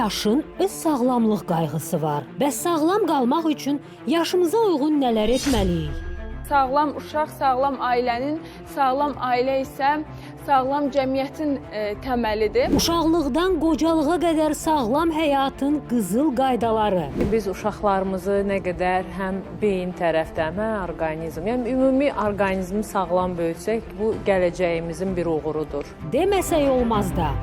yaşın öz sağlamlıq qayğısı var. Bəs sağlam qalmaq üçün yaşımıza uyğun nələr etməliyik? Sağlam uşaq sağlam ailənin, sağlam ailə isə sağlam cəmiyyətin təməlidir. Uşaqlıqdan qocalığa qədər sağlam həyatın qızıl qaydaları. Biz uşaqlarımızı nə qədər həm beyin tərəfdən, həm orqanizm, yəni ümumi orqanizmi sağlam böyütsək, bu gələcəyimizin bir uğurudur. Deməsək olmaz da.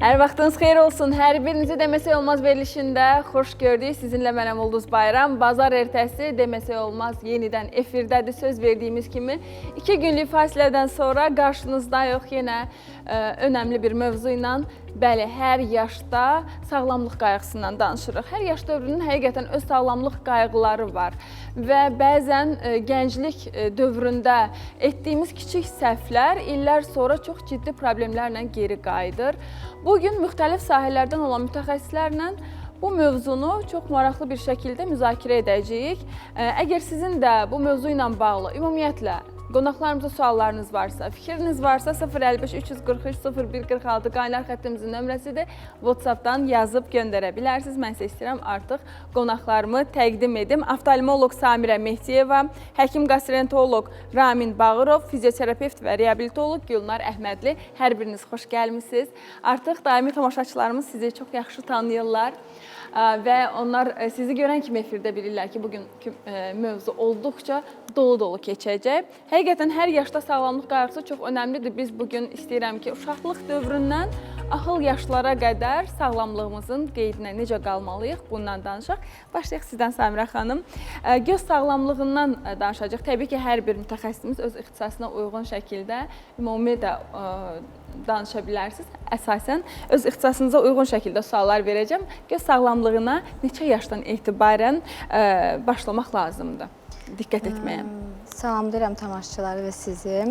Hər vaxtınız xeyir olsun. Hər birinizi Deməsək Olmaz verilişində xoş gördük. Sizinlə mənəm Ulduz Bayram. Bazar ertəsi Deməsək Olmaz yenidən efirdədir. Söz verdiyimiz kimi 2 günlük fasilədən sonra qarşınızdayıq yenə önəmli bir mövzu ilə. Bəli, hər yaşda sağlamlıq qayğısından danışırıq. Hər yaş dövrünün həqiqətən öz sağlamlıq qayğıları var və bəzən gənclik dövründə etdiyimiz kiçik səhvlər illər sonra çox ciddi problemlərlə geri qayıdır. Bugün müxtəlif sahələrdən olan mütəxəssislərlə bu mövzunu çox maraqlı bir şəkildə müzakirə edəcəyik. Əgər sizin də bu mövzu ilə bağlı ümumiyyətlə qonaqlarımıza suallarınız varsa, fikriniz varsa 055 343 01 46 qaynar xəttimizin nömrəsidir. WhatsApp-dan yazıb göndərə bilərsiniz. Mən isə istəyirəm artıq qonaqlarımı təqdim edim. Oftalmoloq Samirə Mehdiyeva, həkim gastroenteroloq Ramin Bağırov, fizioterapevt və reabilitoloq Gülnar Əhmədli. Hər biriniz xoş gəlmisiniz. Artıq daimi tamaşaçılarımız sizi çox yaxşı tanıyırlar və onlar sizi görən kimi efirdə bilirlər ki, bugünkü mövzu olduqca dolu-dolu keçəcək. Həqiqətən hər yaşda sağlamlıq qayğısı çox önəmlidir. Biz bugün istəyirəm ki, uşaqlıq dövründən ahıl yaşlara qədər sağlamlığımızın qeydinə necə qalmalıyıq, bundan danışaq. Başlayaq sizdən Samirə xanım. Göz sağlamlığından danışacaq. Təbii ki, hər bir mütəxəssisimiz öz ixtisasına uyğun şəkildə ümumi də danışa bilərsiniz. Əsasən öz ixtisasınıza uyğun şəkildə suallar verəcəm. Göz sağlamlığına neçə yaşdan etibarən başlamaq lazımdır? Diqqət etməyə. Salam deyirəm tamaşaçıları və sizi.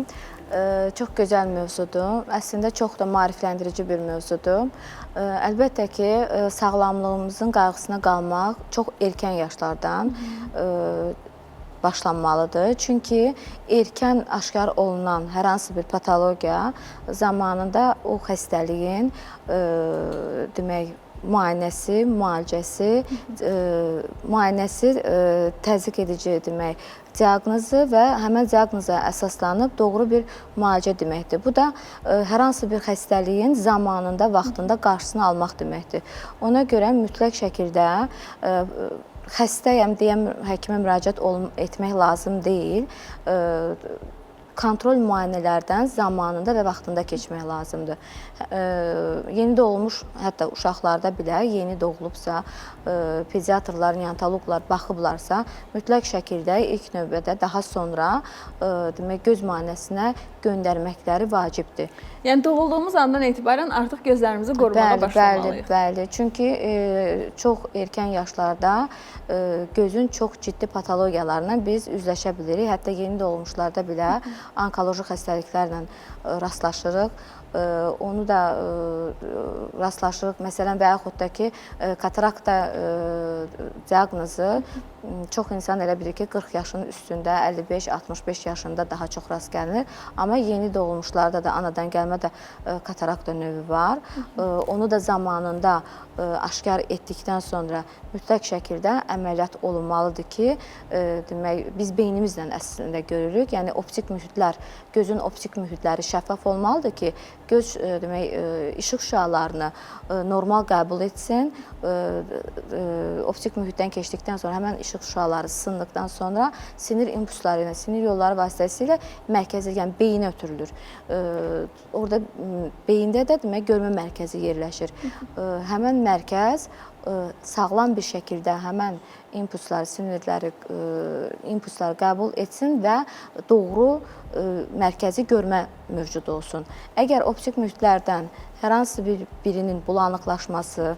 Çox gözəl mövzudur. Əslində çox da maarifləndirici bir mövzudur. Əlbəttə ki, sağlamlığımızın qayğısına qalmaq çox erkən yaşlardan başlanmalıdır. Çünki erkən aşkar olunan hər hansı bir patologiya zamanında o xəstəliyin demək müayinəsi, müalicəsi, müayinəsi təzyiq edici demək, diaqnozu və həmən diaqnoza əsaslanıb doğru bir müalicə deməkdir. Bu da hər hansı bir xəstəliyin zamanında, vaxtında qarşısını almaq deməkdir. Ona görə mütləq şəkildə xəstəyəm deyə həkimə müraciət etmək lazım deyil. Kontrol müayinələrdən zamanında və vaxtında keçmək lazımdır. Yeni doğulmuş, hətta uşaqlarda belə yeni doğulubsa, pediatrlar, neonatoloqlar baxıblarsa, mütləq şəkildə ilk növbədə daha sonra demək, göz müayinəsinə göndərməkləri vacibdir. Yəni doğulduğumuz andan etibarən artıq gözlərimizi qorumağa başlamalıyıq. Bəli, bəli. Çünki çox erkən yaşlarda gözün çox ciddi patologiyalarla biz üzləşə bilirik. Hətta yeni doğulmuşlarda belə onkoloji xəstəliklərlə rastlaşırıq. Onu da rastlaşırıq. Məsələn, və yaxud da ki, katarakta diaqnozu çox insan elə bilir ki, 40 yaşının üstündə, 55-65 yaşında daha çox rast gəlinir. Amma yeni doğulmuşlarda da anadan gəlmə də katarakta növü var. Onu da zamanında aşkar etdikdən sonra mütləq şəkildə əməliyyat olunmalıdır ki, demək, biz beynimizlə əslində görürük. Yəni optik mühitlər, gözün optik mühitləri şəffaf olmalıdır ki, göz demək, işıq şüalarını normal qəbul etsin. Optik mühitdən keçdikdən sonra həmən işıq şüaları sındıqdan sonra sinir impulsları ilə, sinir yolları vasitəsilə mərkəzə, yəni beyinə ötürülür. Orada beyində də demək görmə mərkəzi yerləşir. Həmən mərkəz sağlam bir şəkildə həmən impulsları, sinirləri, impulsları qəbul etsin və doğru mərkəzi görmə mövcud olsun. Əgər optik mühitlərdən hər hansı birinin bulanıqlaşması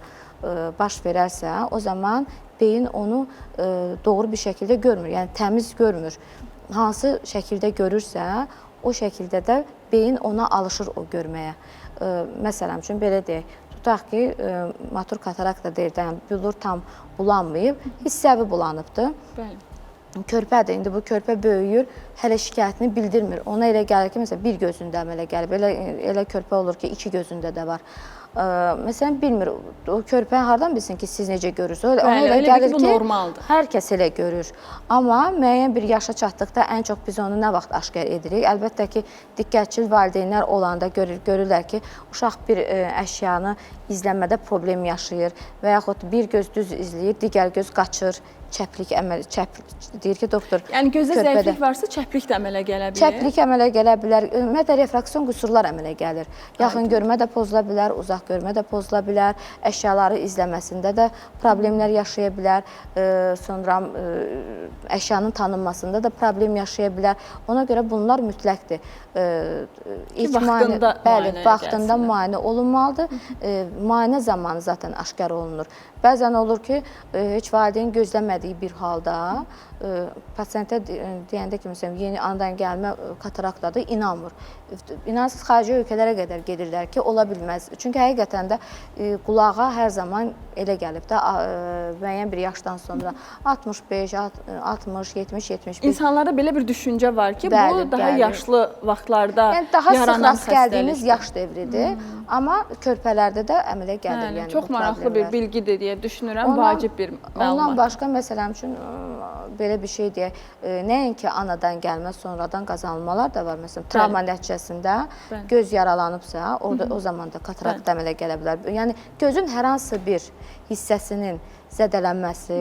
baş verərsə, o zaman beyin onu doğru bir şəkildə görmür, yəni təmiz görmür. Hansı şəkildə görürsə, o şəkildə də beyin ona alışır o görməyə. Məsələn üçün, belə deyək, tutaq ki, matur katarakta deyir, yəni billur tam bulanmayıb, hissəvi bulanıbdır. Bəli. Körpədir. İndi bu körpə böyüyür, hələ şikayətini bildirmir. Ona elə gəlir ki, məsələn, bir gözündə əmələ gəlib. Elə körpə olur ki, iki gözündə də var. Məsələn, bilmir. O körpə hardan bilsin ki, siz necə görürsünüz? Ona Bəli, elə elə gəlir ki, bu ki, normaldır. Hər kəs elə görür. Amma müəyyən bir yaşa çatdıqda ən çox biz onu nə vaxt aşkar edirik? Əlbəttə ki, diqqətçil valideynlər olanda görürlər ki, uşaq bir əşyanı izləmədə problem yaşayır və yaxud bir göz düz izləyir, digər göz qaçır, çəplik əməl çəp deyir ki, doktor. Yəni gözdə körpədə zəiflik varsa çəplik də əmələ gələ bilər. Çəplik əmələ gələ bilər. Ümumiyyətlə refraksion qüsurlar əmələ gəlir. Yaxın görmə də pozula bilər, uzaq görmə də pozula bilər, əşyaları izləməsində də problemlər yaşaya bilər, sonra əşyanın tanınmasında da problem yaşaya bilər. Ona görə bunlar mütləqdir. İlk vaxtında bəli, müayinəyə vaxtında gəlsinlər. müayinə olunmalıdır. Müayinə zamanı zaten aşkar olunur. Bəzən olur ki, heç valideyn gözləmədiyi bir halda pasientə deyəndə ki, məsələn, yeni anadan gəlmə kataraktadır, inanmır. İnansız xarici ölkələrə qədər gedirlər ki, ola bilməz. Çünki həqiqətən də qulağa hər zaman elə gəlib də müəyyən bir yaşdan sonra 65, 60, 70, 75 İnsanlarda belə bir düşüncə var ki, Bəli, bu daha bəli. yaşlı vaxtlarda Yəni daha sıx yaranan rast gəldiyimiz xəstəlikdir. yaş devridir. Amma körpələrdə də əmələ gəlir Bəli, yəni çox bu maraqlı bir problemlər. bilgidir deyə düşünürəm, vacib bir məlumat. Ondan başqa məsələn üçün belə bir şey deyək, nəinki anadan gəlmə, sonradan qazanılmalar da var. Məsələn, travma nəticəsində Bəli. göz yaralanıbsa, orada o zaman da katarakt əmələ gələ bilər. Yəni gözün hər hansı bir hissəsinin zədələnməsi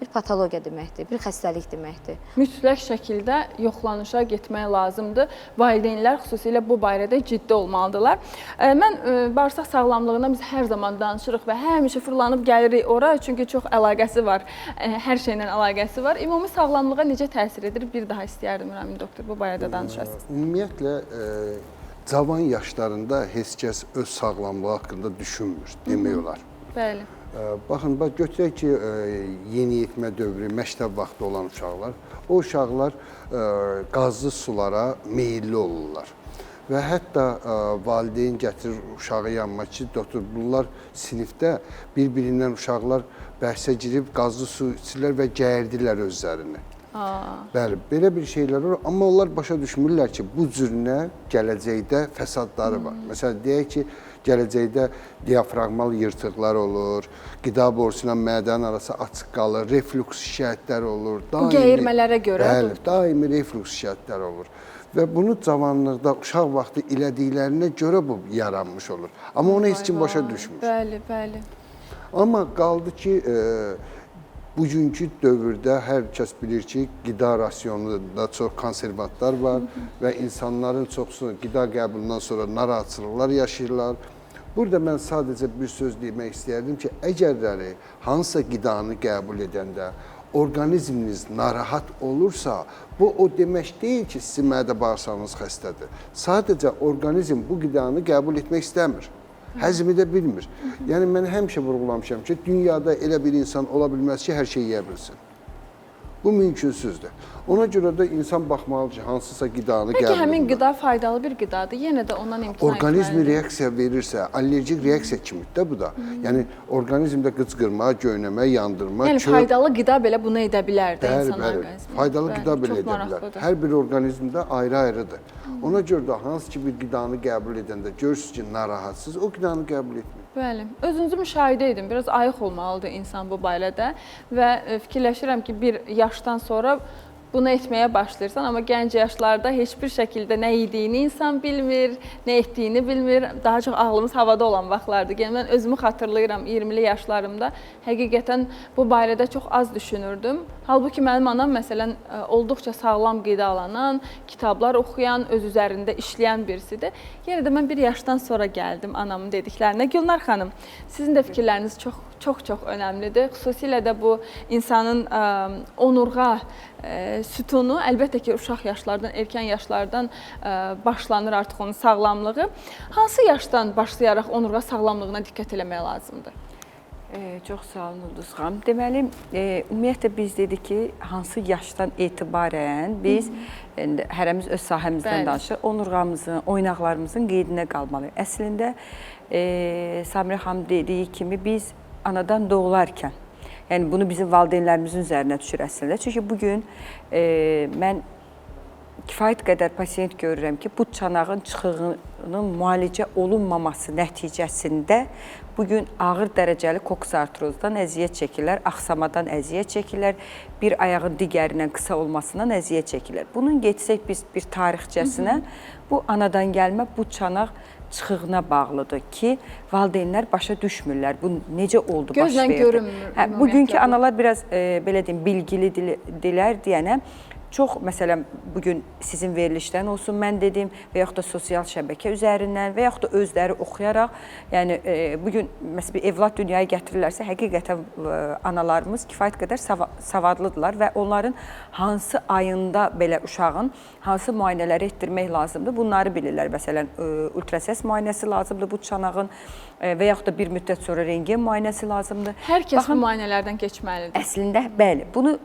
bir patologiya deməkdir, bir xəstəlik deməkdir. Mütləq şəkildə yoxlanışa getmək lazımdır. Valideynlər xüsusilə bu barədə ciddi olmalıdırlar. Mən bağırsaq sağlamlığına biz hər zaman danışırıq və həmişə fırlanıb gəlirik ora, çünki çox əlaqəsi var, hər şeylə əlaqəsi var. Ümumi sağlamlığa necə təsir edir? Bir daha istəyərdim Ramin doktor bu barədə danışasınız. Ümumiyyətlə cavan yaşlarında heç kəs öz sağlamlığı haqqında düşünmür, demək olar. Bəli. Baxın, bax götürək ki, yeniyetmə dövrü, məktəb vaxtı olan uşaqlar, o uşaqlar qazlı sulara meyilli olurlar. Və hətta valideyn gətirir uşağı yanına ki, doktor, bunlar sinifdə bir-birindən uşaqlar bəhsə girib qazlı su içirlər və gəyirdirlər özlərini. Bəli, belə bir şeylər olur, amma onlar başa düşmürlər ki, bu cürünə gələcəkdə fəsadları var. Məsələn, deyək ki, gələcəkdə diafraqmal yırtıqlar olur, qida borusu ilə mədənin arası açıq qalır, reflüks şikayətləri olur. Bu gəyirmələrə görə? Bəli, daimi reflüks şikayətləri olur. Və bunu cavanlıqda, uşaq vaxtı elədiklərinə görə bu yaranmış olur. Amma onu heç kim başa düşmür. Bəli, bəli. Amma qaldı ki, bugünkü dövrdə hər kəs bilir ki, qida rasionunda çox konservantlar var və insanların çoxsu qida qəbulundan sonra narahatçılıqlar yaşayırlar. Burada mən sadəcə bir söz demək istəyərdim ki, əgərləri hansısa qidanı qəbul edəndə orqanizminiz narahat olursa, bu o demək deyil ki, sizin mədə bağırsağınız xəstədir. Sadəcə orqanizm bu qidanı qəbul etmək istəmir. Həzm edə bilmir. Yəni mən həmişə vurğulamışam ki, dünyada elə bir insan ola bilməz ki, hər şey yeyə bilsin. Bu mümkünsüzdür. Ona görə də insan baxmalıdır ki, hansısa qidanı Bəlkə qəbul həmin edir. qida faydalı bir qidadır, yenə də ondan imtina Orqanizmi etməlidir. reaksiya verirsə, allergik reaksiya kimidir də bu da. Yəni orqanizmdə qıcqırma, göynəmə, yandırma, Yəni faydalı qida belə bunu edə bilər də Bəli, insan bəli. orqanizminə. Faydalı Bəli, qida belə çox edə bilər. maraqlıdır. Hər bir orqanizmdə ayrı-ayrıdır. Ona görə də hansı ki bir qidanı qəbul edəndə görürsünüz ki, narahatsız, o qidanı qəbul etməyin. Bəli, özünüzü müşahidə edin. Biraz ayıq olmalıdır insan bu barədə və fikirləşirəm ki, bir yaşdan sonra bunu etməyə başlayırsan, amma gənc yaşlarda heç bir şəkildə nə yediyini insan bilmir, nə etdiyini bilmir. Daha çox ağlımız havada olan vaxtlardır. Yəni mən özümü xatırlayıram 20-li yaşlarımda həqiqətən bu barədə çox az düşünürdüm. Halbuki mənim anam məsələn olduqca sağlam qidalanan, kitablar oxuyan, öz üzərində işləyən birisidir. Yenə də mən bir yaşdan sonra gəldim anamın dediklərinə. Gülnar xanım, sizin də fikirləriniz çox önəmlidir. Xüsusilə də bu insanın onurğa sütunu əlbəttə ki, uşaq yaşlardan, erkən yaşlardan başlanır artıq onun sağlamlığı. Hansı yaşdan başlayaraq onurğa sağlamlığına diqqət eləmək lazımdır? Çox sağ olun Ulduz xanım. Deməli, ümumiyyətlə biz dedik ki, hansı yaşdan etibarən biz indi hərəmiz öz sahəmizdən danışır, onurğamızın, oynaqlarımızın qeydinə qalmalıyıq. Əslində, Samirə xanım dediyi kimi biz anadan doğularkən, Yəni bunu bizim valideynlərimizin üzərinə düşür əslində. Çünki bu gün mən kifayət qədər pasiyent görürəm ki, bu çanağın çıxığının müalicə olunmaması nəticəsində bu gün ağır dərəcəli koksartrozdan əziyyət çəkirlər, axsamadan əziyyət çəkirlər, bir ayağın digərindən qısa olmasından əziyyət çəkirlər. Bunun getsək biz bir tarixçəsinə, bu anadan gəlmə bu çanaq çıxığına bağlıdır ki, valideynlər başa düşmürlər. Bu necə oldu, baş Gözlə verdi? görünmür Hə, bugünkü ümumiyyətlə bu. analar biraz belə deyim, bilgili dilər deyənə çox, məsələn, bugün sizin verilişdən olsun mən dedim və yaxud da sosial şəbəkə üzərindən və yaxud da özləri oxuyaraq, yəni bu gün məsələn bir evlad dünyaya gətirirlərsə, həqiqətən analarımız kifayət qədər savadlıdırlar və onların hansı ayında belə uşağın hansı müayinələri etdirmək lazımdır, bunları bilirlər. Məsələn, ultrasəs müayinəsi lazımdır bu çanağın və yaxud da bir müddət sonra rentgen müayinəsi lazımdır. Hər kəs Baxın, bu müayinələrdən keçməlidir. Əslində bəli, bunu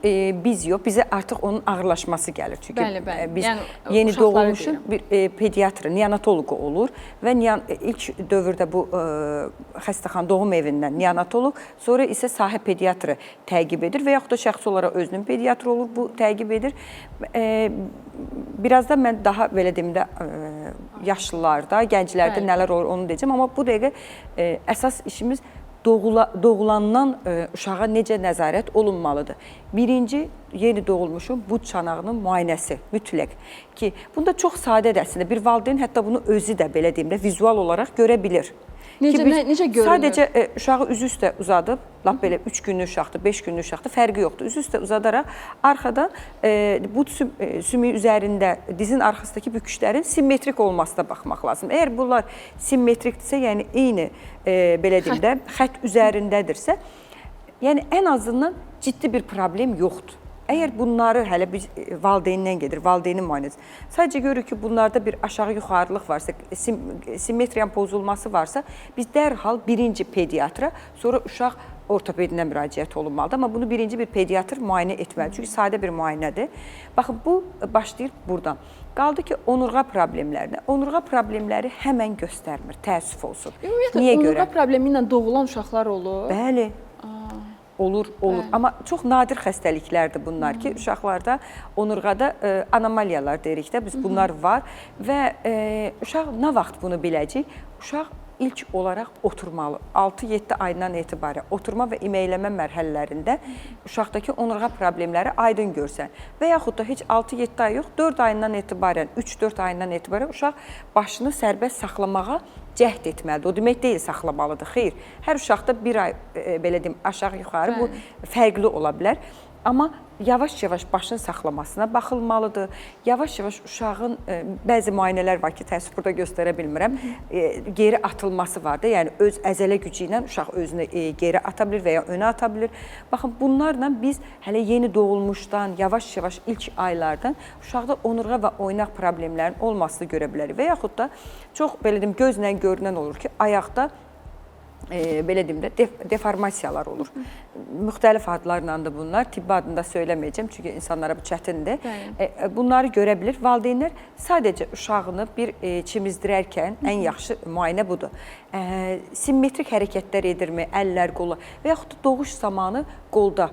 biz yox, bizə artıq onun ağırlaşması gəlir. Çünki Bəli, bəli. biz Yəni, yeni uşaqları doğulmuşun bir pediatrı, neonatoloqu olur və ilk dövrdə bu xəstəxana doğum evindən neonatoloq, sonra isə sahə pediatrı təqib edir və yaxud da şəxsi olaraq özünün pediatrı olur, bu təqib edir. Birazdan mən daha belə deyim də yaşlılarda, gənclərdə nələr olur onu deyəcəm, amma bu dəqiqə əsas işimiz doğulandan uşağa necə nəzarət olunmalıdır. Birinci, yeni doğulmuşun bud çanağının müayinəsi mütləq ki, bunda çox sadədir əslində. Bir valideyn hətta bunu özü də belə deyim də vizual olaraq görə bilir. Necə Ki biz necə görünür? Sadəcə uşağı üzü üstə uzadıb, lap belə 3 günlük uşaqdır, 5 günlük uşaqdır, fərqi yoxdur. Üzü üstə uzadaraq arxadan bud sümüyü üzərində dizin arxasındakı büküşlərin simmetrik olmasına baxmaq lazım. Əgər bunlar simmetrikdirsə, yəni eyni belə deyim də xətt üzərindədirsə, yəni ən azından ciddi bir problem yoxdur. Əgər bunları hələ biz valideyndən gedir, valideynin müayinəsi. Sadəcə görürük ki, bunlarda bir aşağı-yuxarılıq varsa, simmetriyanın pozulması varsa, biz dərhal birinci pediatra, sonra uşaq ortopedinə müraciət olunmalıdır. Amma bunu birinci bir pediatr müayinə etməlidir. Çünki sadə bir müayinədir. Baxın, bu başlayır buradan. Qaldı ki, onurğa problemlərinə. Onurğa problemləri həmən göstərmir, təəssüf olsun. Ümumiyyətlə Niyə onurğa görə? problemi ilə doğulan uşaqlar olur. Bəli. Olur, olur. Amma çox nadir xəstəliklərdir bunlar ki, uşaqlarda onurğada anomaliyalar deyirik də, biz bunlar var və uşaq nə vaxt bunu biləcək? Uşaq ilk olaraq oturmalı. 6-7 ayından etibarən oturma və iməkləmə mərhələlərində uşaqdakı onurğa problemləri aydın görsən və yaxud da heç 6-7 ay yox, 4 ayından etibarən, 3-4 ayından etibarən uşaq başını sərbəst saxlamağa cəhd etməlidir. O demək deyil saxlamalıdır. Xeyr. Hər uşaqda bir ay belə deyim, aşağı-yuxarı bu fərqli ola bilər. Amma yavaş-yavaş başın saxlamasına baxılmalıdır. Yavaş-yavaş uşağın bəzi müayinələr var ki, təəssüf burada göstərə bilmirəm. Geri atılması var da, yəni öz əzələ gücü ilə uşaq özünü geri ata bilir və ya önə ata bilir. Baxın, bunlarla biz hələ yeni doğulmuşdan, yavaş-yavaş ilk aylardan uşaqda onurğa və oynaq problemlərinin olmasını görə bilərik. Və yaxud da çox belə deyim, gözlə görünən olur ki, ayaqda belə deyim də deformasiyalar olur. Müxtəlif adlarla da bunlar, tibbi adını da söyləməyəcəm, çünki insanlara bu çətindir. Bunları görə bilir. Valideynlər sadəcə uşağını bir çimizdirərkən ən yaxşı müayinə budur. Simmetrik hərəkətlər edirmi, əllər, qola və yaxud da doğuş zamanı qolda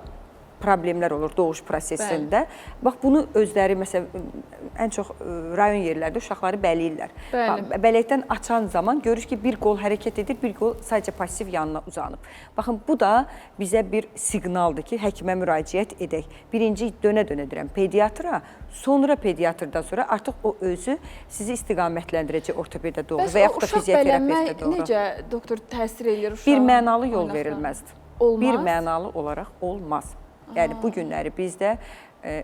problemlər olur doğuş prosesində. Bax, bunu özləri məsələn ən çox rayon yerlərdə uşaqları bələyirlər. Bax, bələkdən açan zaman görür ki, bir qol hərəkət edir, bir qol sadəcə pasiv yanına uzanıb. Baxın, bu da bizə bir siqnaldır ki, həkimə müraciət edək. Birinci dönə-dönə deyirəm, pediatra, sonra pediatrdan sonra artıq o özü sizi istiqamətləndirəcək ortopedə doğru Bəs və o yaxud da uşaq fizioterapevtə bələnmək doğru. necə doktor təsir eləyir uşağa? Bir mənalı yol oynaqlarına? verilməzdir. Olmaz? Bir mənalı olaraq olmaz. Yəni bu günləri bizdə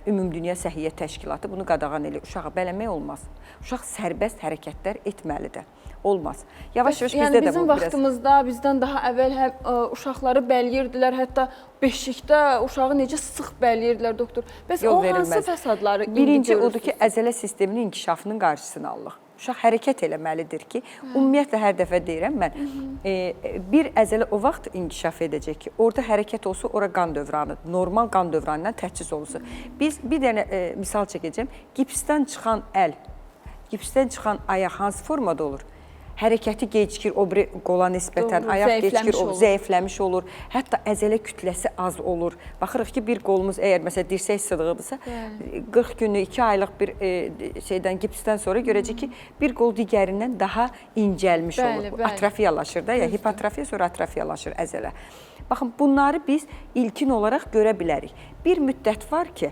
Ümumdünya Səhiyyə Təşkilatı bunu qadağan eləyir. Uşağı bələmək olmaz. Uşaq sərbəst hərəkətlər etməlidir. Olmaz. Yavaş-yavaş Yəni bizdə də bizim bu biraz vaxtımızda bizdən daha əvvəl həm uşaqları bələyirdilər, hətta beşikdə uşağı necə sıx bələyirdilər doktor. Bəs yol o hansı verilməz. fəsadları indi Birinci odur ki, görürsünüz? əzələ sisteminin inkişafının qarşısını alırıq. Uşaq hərəkət eləməlidir ki, ümumiyyətlə hər dəfə deyirəm mən, bir əzələ o vaxt inkişaf edəcək ki, orada hərəkət olsa, ora qan dövranı, normal qan dövranı ilə təchiz olunsun. Biz bir dənə misal çəkəcəm. Gipsdən çıxan əl, gipsdən çıxan ayaq hansı formada olur? Hərəkəti gecikir o biri qola nisbətən, Doğru, ayaq zəifləmiş gecikir, o olur. zəifləmiş olur. Hətta əzələ kütləsi az olur. Baxırıq ki, bir qolumuz əgər məsələn dirsək sınığıdırsa, 40 günlük, 2 aylıq bir şeydən gipsdən sonra görəcək ki, bir qol digərindən daha incəlmiş Bəli, olur. bəli. Atrofiyalaşır da, ya hipotrofiya sonra atrofiyalaşır əzələ. Baxın, bunları biz ilkin olaraq görə bilərik. Bir müddət var ki,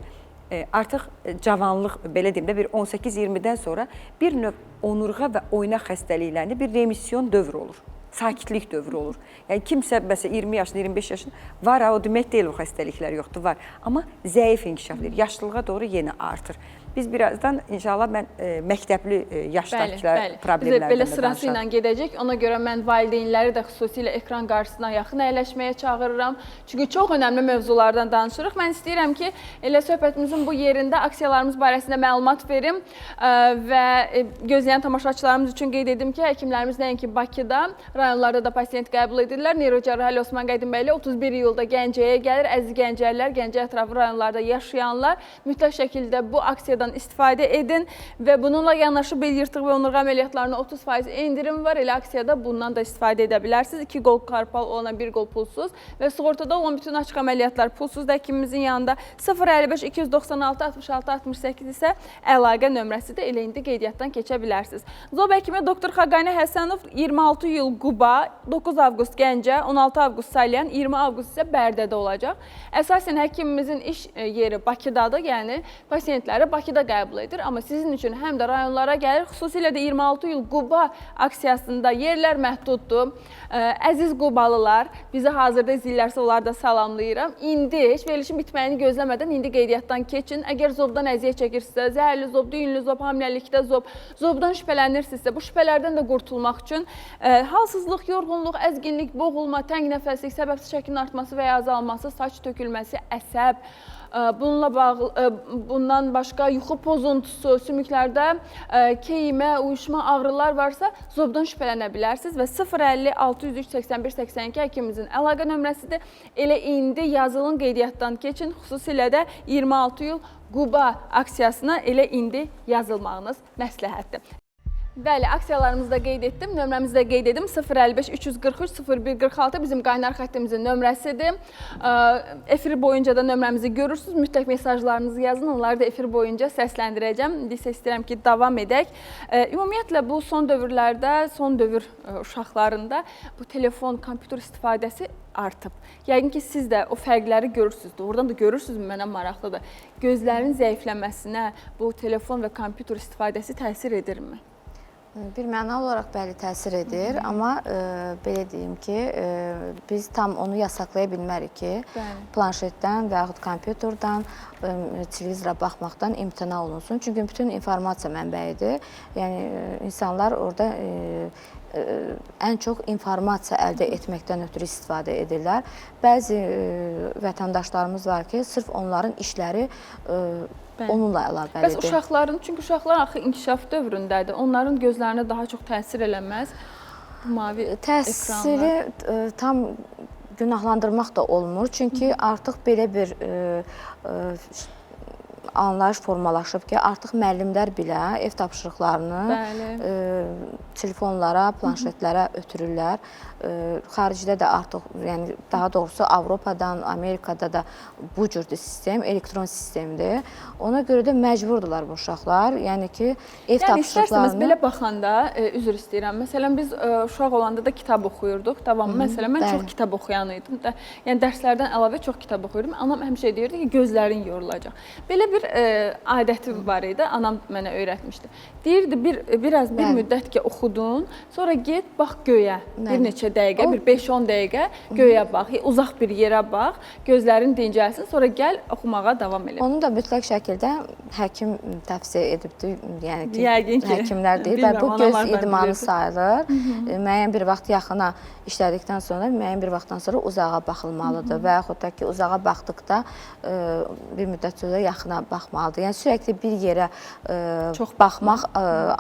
artıq cavanlıq, belə deyim də, bir 18-20-dən sonra bir növ onurğa və oynaq xəstəliklərində bir remisyon dövrü olur. Sakitlik dövrü olur. Yəni kimsə məsələn 20 yaşında, 25 yaşında var ha, o demək deyil o xəstəliklər yoxdur, var. Amma zəif inkişaf edir. Yaşlılığa doğru yenə artır. Biz birazdan inşallah mən məktəbli yaşdakılar Bizə problemlərdən belə də sırası ilə danışaram. gedəcək. Ona görə mən valideynləri də xüsusilə ekran qarşısına yaxın əyləşməyə çağırıram. Çünki çox önəmli mövzulardan danışırıq. Mən istəyirəm ki, elə söhbətimizin bu yerində aksiyalarımız barəsində məlumat verim və gözləyən tamaşaçılarımız üçün qeyd edim ki, həkimlərimiz nəinki Bakıda, rayonlarda da pasiyent qəbul edirlər. Neyrocərrah Əli Osman Qədimбəyli 31 iyulda Gəncəyə gəlir. Əziz Gəncəlilər, Gəncə ətrafı rayonlarda yaşayanlar mütləq şəkildə bu aksiyadan istifadə edin və bununla yanaşı bel yırtığı və onurğa əməliyyatlarına 30% endirim var. Elə aksiyada bundan da istifadə edə bilərsiniz. 2 qol karpal olana 1 qol pulsuz və sığortada olan bütün açıq əməliyyatlar pulsuz da həkimimizin yanında. 055 296 66 68 isə əlaqə nömrəsidir. Elə indi qeydiyyatdan keçə bilərsiniz. Zob həkimi Dr. Xaqani Həsənov 26 iyul Quba, 9 avqust Gəncə, 16 avqust Salyan, 20 avqust isə Bərdədə olacaq. Əsasən həkimimizin iş yeri Bakıdadır, yəni pasiyentləri Bakıda qəbul edir. Amma sizin üçün həm də rayonlara gəlir. Xüsusilə də 26 iyul Quba aksiyasında yerlər məhduddur. Əziz Qubalılar, bizi hazırda izləyirlərsə onları da salamlayıram. İndi heç verilişin bitməyini gözləmədən indi qeydiyyatdan keçin. Əgər zobdan əziyyət çəkirsinizsə, zəhərli zob, düyünlü zob, hamiləlikdə zob, zobdan şübhələnirsinizsə, bu şübhələrdən də qurtulmaq üçün halsızlıq, yorğunluq, əzginlik, boğulma, təng nəfəslik, səbəbsiz şəklin artması və ya azalması, saç tökülməsi, əsəb, bununla bağlı, bundan başqa yuxu pozuntusu, sümüklərdə keyimə, uyuşma, ağrılar varsa zobdan şübhələnə bilərsiniz və 050 603 81 82 həkimimizin əlaqə nömrəsidir. Elə indi yazılın, qeydiyyatdan keçin. Xüsusilə də 26 iyul Quba aksiyasına elə indi yazılmağınız məsləhətdir. Bəli, aksiyalarımızı da qeyd etdim, nömrəmizi də qeyd edim. 055 343 01 46 bizim qaynar xəttimizin nömrəsidir. Efir boyunca da nömrəmizi görürsünüz. Mütləq mesajlarınızı yazın, onları da efir boyunca səsləndirəcəm. İndi isə istəyirəm ki, davam edək. Ümumiyyətlə bu son dövrlərdə, son dövr uşaqlarında bu telefon, kompüter istifadəsi artıb. Yəqin ki, siz də o fərqləri görürsünüz. Doğrudan da görürsünüz, mənə maraqlıdır. Gözlərin zəifləməsinə bu telefon və kompüter istifadəsi təsir edirmi? Bir məna olaraq bəli təsir edir, amma belə deyim ki, biz tam onu yasaqlaya bilmərik ki, Bəli. planşetdən və yaxud kompüterdən, televizora baxmaqdan imtina olunsun. Çünki bütün informasiya mənbəyidir. Yəni insanlar orada ən çox informasiya əldə etməkdən ötürü istifadə edirlər. Bəzi vətəndaşlarımız var ki, sırf onların işləri Bəli. onunla əlaqəlidir. Bəs uşaqların, çünki uşaqlar axı inkişaf dövründədir. Onların gözlərinə daha çox təsir eləməz bu mavi Təsiri ekranlar. Tam günahlandırmaq da olmur. Çünki artıq belə bir anlayış formalaşıb ki, artıq müəllimlər belə ev tapşırıqlarını Bəli. telefonlara, planşetlərə ötürürlər. Xaricdə də artıq, yəni daha doğrusu Avropadan, Amerikada da bu cürdür sistem, elektron sistemdir. Ona görə də məcburdurlar bu uşaqlar. Yəni ki, ev Yəni istərsəniz tapşırıqlarını belə baxanda, üzr istəyirəm. Məsələn biz uşaq olanda da kitab oxuyurduq. Tamam, məsələn mən çox bəli. kitab oxuyan idim də. Yəni dərslərdən əlavə çox kitab oxuyurdum. Anam həmişə deyirdi ki, gözlərin yorulacaq. Belə bir adəti var idi. Anam mənə öyrətmişdi. Deyirdi biraz bir Bəli. müddət ki oxudun, sonra get bax göyə. Bir Bəli. neçə dəqiqə, bir 5-10 dəqiqə göyə bax, uzaq bir yerə bax, gözlərin dincəlsin, sonra gəl oxumağa davam elə. Onu da mütləq şəkildə həkim təvsiyə edibdir. Yəni ki, Yəqin ki. həkimlər deyir və Bilmirəm, bu anam göz hardan idmanı bilirdi. sayılır. Müəyyən bir vaxt yaxına işlədikdən sonra, müəyyən bir vaxtdan sonra uzağa baxılmalıdır və yaxud da ki, uzağa baxdıqda bir müddət sonra yaxına baxmalıdır. Yəni sürəkli bir yerə Çox baxmaq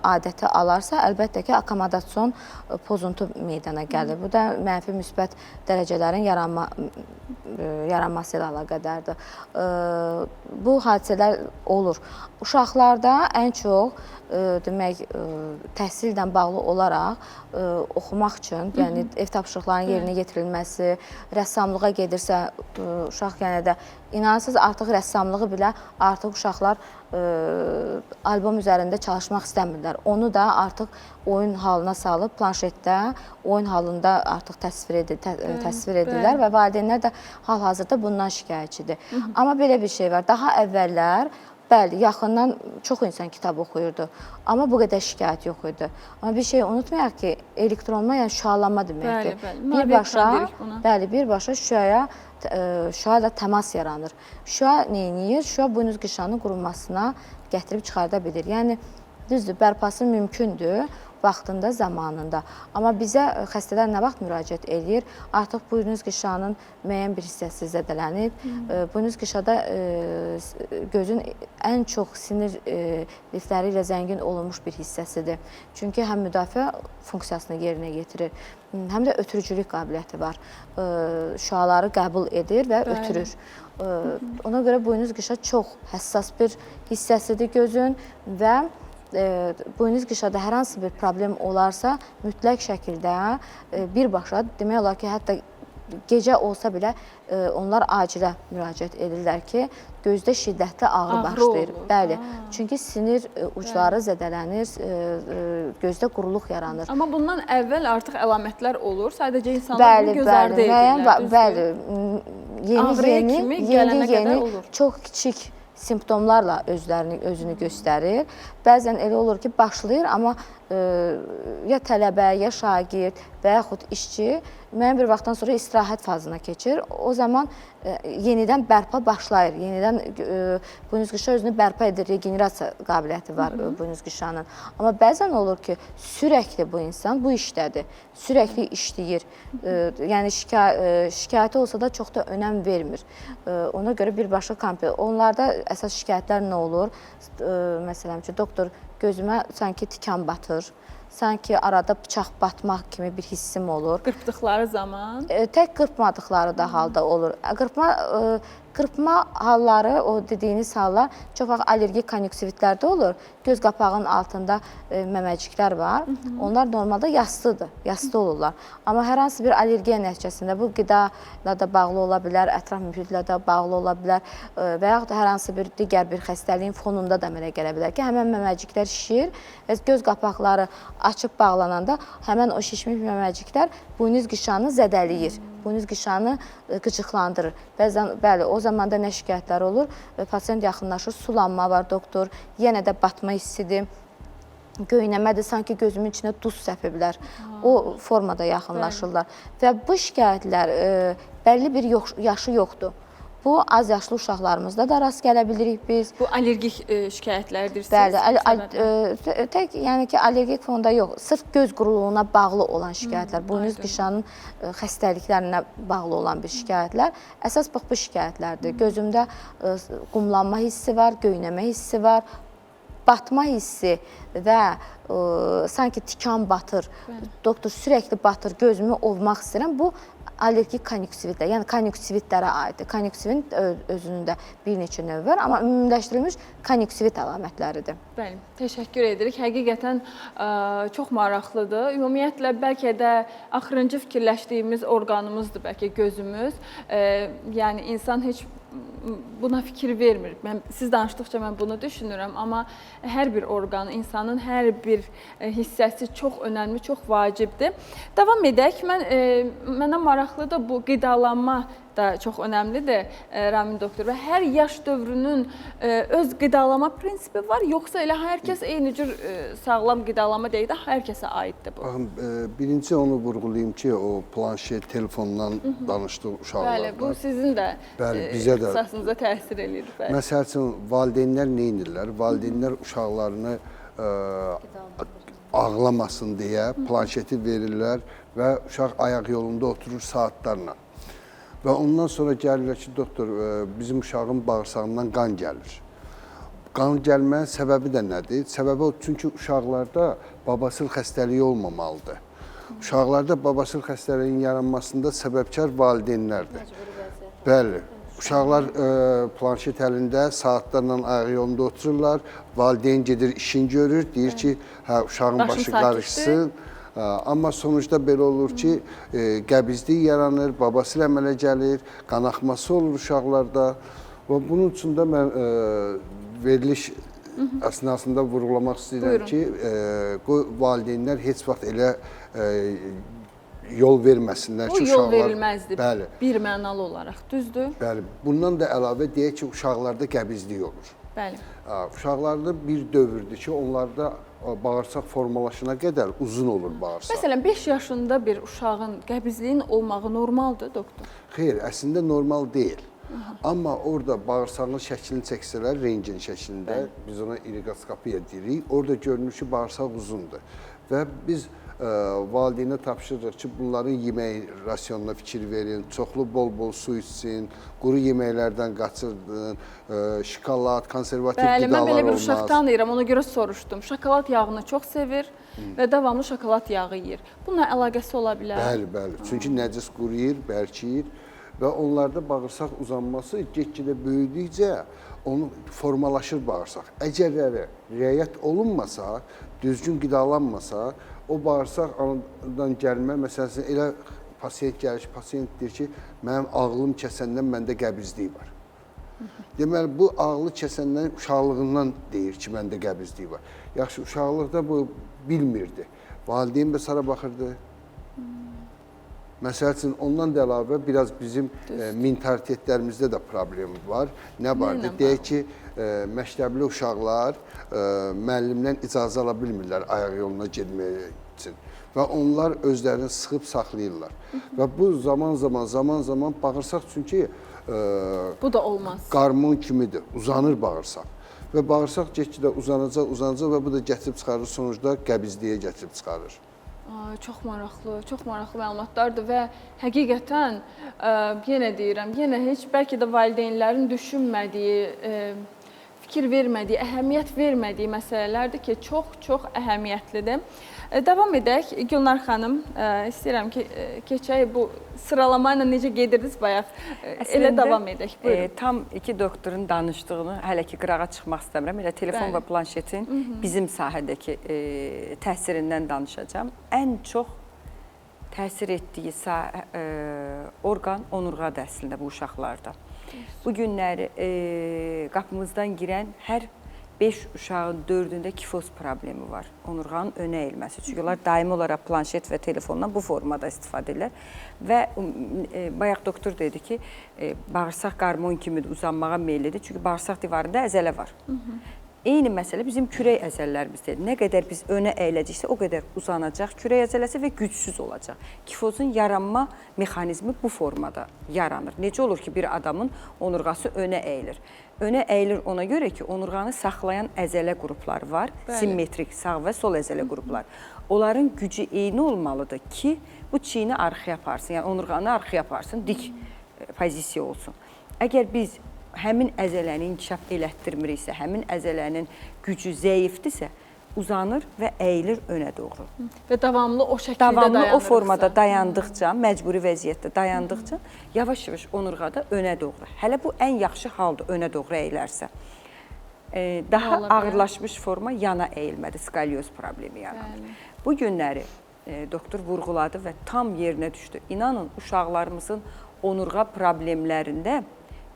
adəti alarsa, əlbəttə ki, akkomodasion pozuntu meydana gəlir. Bu da mənfi müsbət dərəcələrin yaranması ilə əlaqədardır. Bu hadisələr olur. Uşaqlarda ən çox demək təhsillə bağlı olaraq oxumaq üçün, yəni ev tapşırıqlarının yerinə yetirilməsi, rəssamlığa gedirsə uşaq yenə də inanırsınız artıq rəssamlığı belə artıq uşaqlar albom üzərində çalışmaq istəmirlər. Onu da artıq oyun halına salıb planşetdə oyun halında artıq təsvir edirlər və valideynlər də hal-hazırda bundan şikayətçidir. Amma belə bir şey var. Daha əvvəllər bəli, yaxından çox insan kitab oxuyurdu. Amma bu qədər şikayət yox idi. Amma bir şey unutmayaq ki, elektronma, yəni şüalanma deməkdir. Bəli, bəli. Bəli, birbaşa şüaya şüa ilə təmas yaranır. Şüa nə edir? Şüa buynuz qişanın qurulmasına gətirib çıxarda bilir. Yəni düzdür, bərpası mümkündür vaxtında, zamanında. Amma bizə xəstələr nə vaxt müraciət eləyir? Artıq buynuz qişanın müəyyən bir hissəsi zədələnib. Buynuz qişada gözün ən çox sinir lifləri ilə zəngin olunmuş bir hissəsidir. Çünki həm müdafiə funksiyasını yerinə yetirir, həm də ötürücülük qabiliyyəti var. Şüaları qəbul edir və ötürür. Ona görə buynuz qişa çox həssas bir hissəsidir gözün və buynuz qişada hər hansı bir problem olarsa, mütləq şəkildə birbaşa, demək olar ki, hətta gecə olsa belə onlar acilə müraciət edirlər ki, gözdə şiddətli ağrı başlayır. Olur. Bəli, çünki sinir ucları zədələnir, gözdə quruluq yaranır. Amma bundan əvvəl artıq əlamətlər olur, sadəcə insanlar bunu göz ardı edirlər. Bəli, yeni çox kiçik simptomlarla özünü göstərir. Bəzən elə olur ki, başlayır, amma ya tələbə, ya şagird və yaxud işçi müəyyən bir vaxtdan sonra istirahət fazına keçir. O zaman yenidən bərpa başlayır. Yenidən buynuz qişa özünü bərpa edir, regenerasiya qabiliyyəti var buynuz qişanın. Amma bəzən olur ki, sürəkli bu insan bu işdədir, sürəkli işləyir. Yəni şikayəti olsa da çox da önəm vermir. Ona görə birbaşa onlarda əsas şikayətlər nə olur? Məsələn ki, doktor gözümə sanki tikan batır, sanki arada bıçaq batmaq kimi bir hissim olur. Qırpdıqları zaman? Tək qırpmadıqları da halda olur. Qırpma halları, o dediyiniz hallar çox vaxt allergik konjunktivitlərdə olur. Göz qapağının altında məməciklər var. Onlar normalda yastıdır, yastı olurlar. Amma hər hansı bir allergiya nəticəsində bu qida ilə də bağlı ola bilər, ətraf mühitlə də bağlı ola bilər və yaxud hər hansı bir digər bir xəstəliyin fonunda da əmələ gələ bilər ki, həmən məməciklər şişir və göz qapaqları açıb bağlananda həmən o şişmiş məməciklər buynuz qişanı zədələyir. Buynuz qişanı qıcıqlandırır. Bəzən, bəli, o zaman da nə şikayətlər olur? Pasiyent yaxınlaşır, sulanma var doktor, yenə də batma hissidir, göynəmədir, sanki gözümün içinə duz səpiblər. O formada yaxınlaşırlar. Və bu şikayətlər bəlli bir yaşı yoxdur. Bu, az yaşlı uşaqlarımızda da rast gələ bilirik biz. Bu, allergik şikayətlərdir. Bəli, tək yəni ki, allergik fonda yox, sırf göz quruluğuna bağlı olan şikayətlər, buynuz qişanın xəstəliklərinə bağlı olan bir şikayətlər. Əsas bax, bu şikayətlərdir. Gözümdə qumlanma hissi var, göynəmə hissi var, batma hissi və sanki tikan batır, doktor sürəkli batır, gözümü ovmaq istəyirəm. Bu, allergik konjunktivitlər, yəni konjunktivitlərə aiddir. Konjunktivin özünün də bir neçə növü var, amma ümumiləşdirilmiş konjunktivit əlamətləridir. Bəli, təşəkkür edirik. Həqiqətən çox maraqlıdır. Ümumiyyətlə, bəlkə də axırıncı fikirləşdiyimiz orqanımızdır, bəlkə gözümüz. Yəni, insan heç buna fikir vermir. Siz danışdıqca mən bunu düşünürəm, amma hər bir orqan, insanın hər bir hissəsi çox önəmli, çox vacibdir. Davam edək. Mənə maraqlıdır bu qidalanma da çox önəmlidir, Ramin doktor. Və hər yaş dövrünün öz qidalama prinsipi var, yoxsa elə hər kəs eyni cür sağlam qidalama deyil də, hər kəsə aiddir bu? Baxın, birinci onu vurğulayım ki, o planşet, telefondan danışdıq uşaqlardan. Bəli, bu sizin də ixtisasınıza təsir eləyir. Məsəl üçün, valideynlər nə edirlər? Valideynlər uşaqlarını ağlamasın deyə planşeti verirlər və uşaq ayaq yolunda oturur saatlarla. Və ondan sonra gəlirlər ki, doktor, bizim uşağın bağırsağından qan gəlir. Qan gəlməyin səbəbi də nədir? Səbəbi o, çünki uşaqlarda babasıl xəstəliyi olmamalıdır. Uşaqlarda babasıl xəstəliyinin yaranmasında səbəbkar valideynlərdir. Bəli. Uşaqlar planşet əlində saatlarla ayaq yolunda otururlar. Valideyn gedir işini görür, deyir ki, hə uşağın başı qarışsın. Amma sonuçda belə olur ki, qəbizlik yaranır, babasıl əmələ gəlir, qanaxması olur uşaqlarda. Və bunun üçün də mən veriliş əsnasında vurğulamaq istəyirəm ki, valideynlər heç vaxt elə yol verməsinlər ki, uşaqlar... Bu yol verilməzdir, bəli, bir mənalı olaraq, düzdür? Bəli, bundan da əlavə deyək ki, uşaqlarda qəbizlik olur. Bəli. Uşaqlarda bir dövrdür ki, onlarda bağırsaq formalaşana qədər uzun olur bağırsaq. Məsələn, 5 yaşında bir uşağın qəbizliyin olmağı normaldır, doktor? Xeyr, əslində normal deyil. Amma orada bağırsağın şəklini çəksələr, rentgen şəklində, biz ona iriqoskopiya deyirik, orada görünür ki, bağırsaq uzundur. Və biz valideynə tapşırırıq ki, bunların yemək rasionuna fikir verin, çoxlu bol-bol su içsin, quru yeməklərdən qaçırdın, şokolad, konservativ Bəli, qidalar mən belə bir olmaz. Uşaq tanıyıram, ona görə soruşdum. Şokolad yağını çox sevir və davamlı şokolad yağı yeyir. Bununla əlaqəsi ola bilər? Bəli, bəli. Çünki nəcis quru yeyir, bərk yeyir və onlarda bağırsaq uzanması get-gedə böyüdükcə onu formalaşır bağırsaq. Əgərləri riayət olunmasa, düzgün qidalanmasa, o bağırsaq anadan gəlmə, məsələn, elə pasiyent gəlir ki, pasiyent deyir ki, mənim ağlım kəsəndən məndə qəbizlik var. Deməli, bu ağlı kəsəndən uşaqlığından deyir ki, məndə qəbizlik var. Yaxşı, uşaqlıqda bu bilmirdi. Valideyn bəs hara baxırdı? Məsəl üçün, ondan da əlavə biraz bizim mentalitetlərimizdə də problem var. Nə vardır? Deyək ki, məktəbli uşaqlar müəllimdən icazə ala bilmirlər ayaq yoluna getmək üçün. Və onlar özlərini sıxıb saxlayırlar. Və bu zaman-zaman bağırsaq çünki bu da olmaz. Qarmon kimidir, uzanır bağırsaq. Və bağırsaq get-gedə uzanacaq, uzanacaq və bu da gətirib çıxarır, sonucda qəbizliyə gətirib çıxarır. Çox maraqlı, çox maraqlı məlumatlardır və həqiqətən yenə deyirəm, yenə heç bəlkə də valideynlərin düşünmədiyi, fikir vermədiyi, əhəmiyyət vermədiyi məsələlərdir ki, çox-çox əhəmiyyətlidir. Davam edək. Gülnar xanım, istəyirəm ki, keçək bu sıralama ilə necə gedirdiniz bayaq, elə davam edək. Buyurun. Tam iki doktorun danışdığını hələ ki qırağa çıxmaq istəmirəm. Elə telefon və planşetin bizim sahədəki təsirindən danışacağam. Ən çox təsir etdiyi orqan onurğadır əslində bu uşaqlarda. Bu günləri qapımızdan girən hər 5 uşağın 4-ündə kifoz problemi var. Onurğanın önə əyilməsi. Çünki onlar daimi olaraq planşet və telefondan bu formada istifadə edirlər. Və bayaq doktor dedi ki, bağırsaq qarmon kimi uzanmağa meyillidir. Çünki bağırsaq divarında əzələ var. Eyni məsələ bizim kürək əzələlərimizdə. Nə qədər biz önə əyiləcəksə, o qədər uzanacaq kürək əzələsi və gücsüz olacaq. Kifozun yaranma mexanizmi bu formada yaranır. Necə olur ki, bir adamın onurğası önə əyilir? Önə əyilir ona görə ki, onurğanı saxlayan əzələ qrupları var. Bəli. Simmetrik sağ və sol əzələ qrupları. Onların gücü eyni olmalıdır ki, bu çiyini arxaya aparsın, yəni onurğanı arxaya aparsın, dik pozisiya olsun. Əgər biz həmin əzələni inkişaf elətdirmiriksə, həmin əzələnin gücü zəifdirsə, uzanır və əyilir önə doğru. Və davamlı o şəkildə dayanırıqsa. Davamlı o formada dayandıqca, məcburi vəziyyətdə dayandıqca, yavaş-yavaş onurğada önə doğru. Hələ bu ən yaxşı haldır, önə doğru əyilərsə. Daha ağırlaşmış forma yana əyilmədir, skalyoz problemi yaranır. Bu günləri doktor vurğuladı və tam yerinə düşdü. İnanın, uşaqlarımızın onurğa problemlərində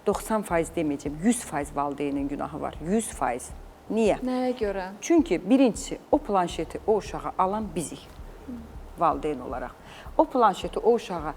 90% deməyəcəm, 100% valideynin günahı var. 100%. Niyə? Nəyə görə? Çünki birincisi, o planşeti o uşağa alan bizik, valideyn olaraq. O planşeti o uşağa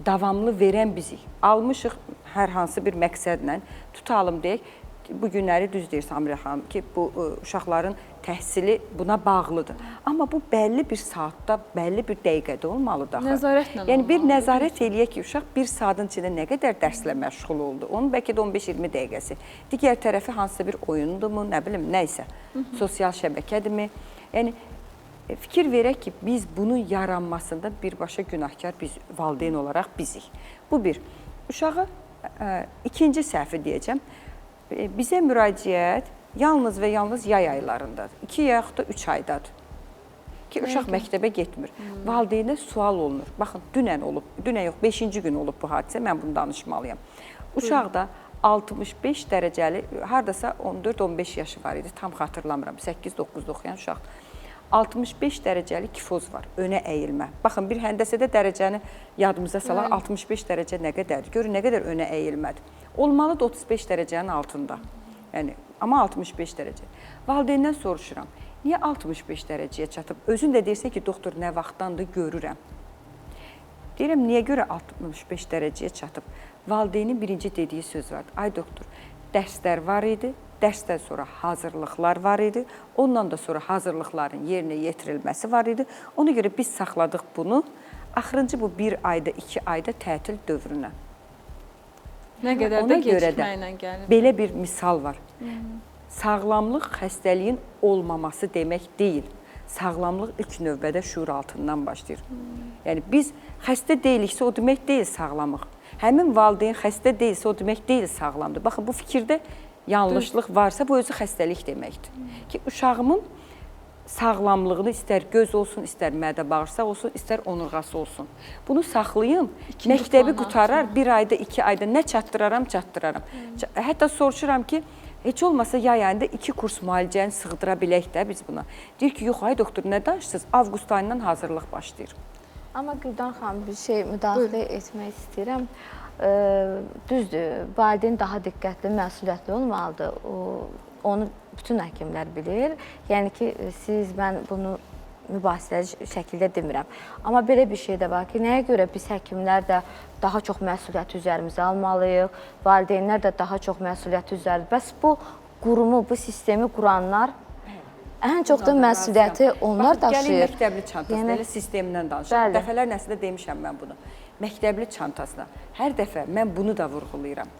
davamlı verən bizik. Almışıq hər hansı bir məqsədlə, tutalım deyək, bu günləri düz deyir Samirə xanım ki, bu uşaqların təhsili buna bağlıdır. Amma bu bəlli bir saatda, bəlli bir dəqiqədə olmalıdır axı. Nəzarətlə. Yəni bir nəzarət eləyək ki, uşaq bir saatın içində nə qədər dərslə məşğul oldu. Onun bəlkə də 15-20 dəqiqəsi. Digər tərəfi hansısa bir oyundurmu, nə bilim, nə isə. Sosial şəbəkədirmi? Yəni fikir verək ki, biz bunun yaranmasında birbaşa günahkar biz valideyn olaraq bizik. Bu bir. Uşağı ikinci səhvi deyəcəm. Bizə müraciət yalnız və yalnız yay aylarındadır. 2 yaxud da 3 aydadır. Ki uşaq məktəbə getmir. Valideynə sual olunur. Baxın, dünən olub, dünən yox, 5-ci gün olub bu hadisə. Mən bunu danışmalıyam. Uşaqda 65 dərəcəli, hardasa 14-15 yaşı var idi, tam xatırlamıram. 8-9-da oxuyan uşaq. 65 dərəcəli kifoz var, önə əyilmə. Baxın, bir həndəsədə dərəcəni yadımıza salaq, 65 dərəcə nə qədərdir? Görün, nə qədər önə əyilmədir. Olmalıdır 35 dərəcənin altında. Yəni, amma 65 dərəcə. Valideyndən soruşuram, niyə 65 dərəcəyə çatıb? Özün də deyirsən ki, doktor nə vaxtdandır görürəm. Deyirəm, niyə görə 65 dərəcəyə çatıb? Valideynin birinci dediyi söz vardı. Ay doktor, dərslər var idi, dərsdən sonra hazırlıqlar var idi, ondan da sonra hazırlıqların yerinə yetirilməsi var idi. Ona görə biz saxladıq bunu axırıncı bu 1 ayda, 2 ayda tətil dövrünə. Nə qədər də gecikməklə gəlir. Belə bir misal var. Sağlamlıq xəstəliyin olmaması demək deyil. Sağlamlıq ilk növbədə şüur altından başlayır. Yəni biz xəstə deyiliksə o demək deyil sağlamıq. Həmin valideyn xəstə deyilsə o demək deyil sağlamdır. Baxın, bu fikirdə yanlışlıq varsa bu özü xəstəlik deməkdir. Ki uşağımın sağlamlığını istər göz olsun, istər mədə bağırsaq olsun, istər onurğası olsun. Bunu saxlayım, məktəbi qutarar, 1 ayda, 2 ayda nə çatdıraram, çatdıraram. Hətta soruşuram ki, heç olmasa yay ayında 2 kurs müalicəni sığdıra bilək də biz buna. Deyir ki, yox ay doktor, nə danışırsınız? Avqust ayından hazırlıq başlayır. Amma Güldan xanım, bir şey müdaxilə etmək istəyirəm. Düzdür, valideyn daha diqqətli, məsuliyyətli olmalıdır. Onu bütün həkimlər bilir. Yəni ki, siz, mən bunu mübahisəli şəkildə demirəm. Amma belə bir şey də var ki, nəyə görə biz həkimlər də daha çox məsuliyyəti üzərimizə almalıyıq, valideynlər də daha çox məsuliyyəti üzərimizə. Bəs bu qurumu, bu sistemi quranlar ən çox da məsuliyyəti onlar daşıyır. Gəlin məktəbli çantasına, elə sistemindən danışaq. Dəfələrlə əslində demişəm mən bunu. Məktəbli çantasına. Hər dəfə mən bunu da vurğulayıram.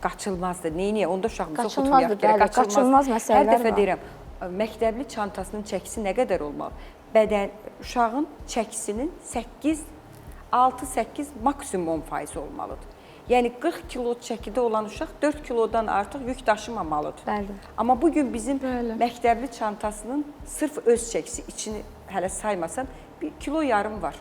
Qaçılmazdır. Neyniyə? Onda uşağımızı oxutmayaq gərək. Qaçılmaz məsələlər var. Hər dəfə deyirəm, məktəbli çantasının çəkisi nə qədər olmalı? Bədən, uşağın çəkisinin 6-8, maksimum 10% olmalıdır. Yəni 40 kilo çəkidə olan uşaq 4 kilodan artıq yük daşımamalıdır. Bəli. Amma bugün bizim məktəbli çantasının sırf öz çəkisi, içini hələ saymasam, 1,5 kilo var.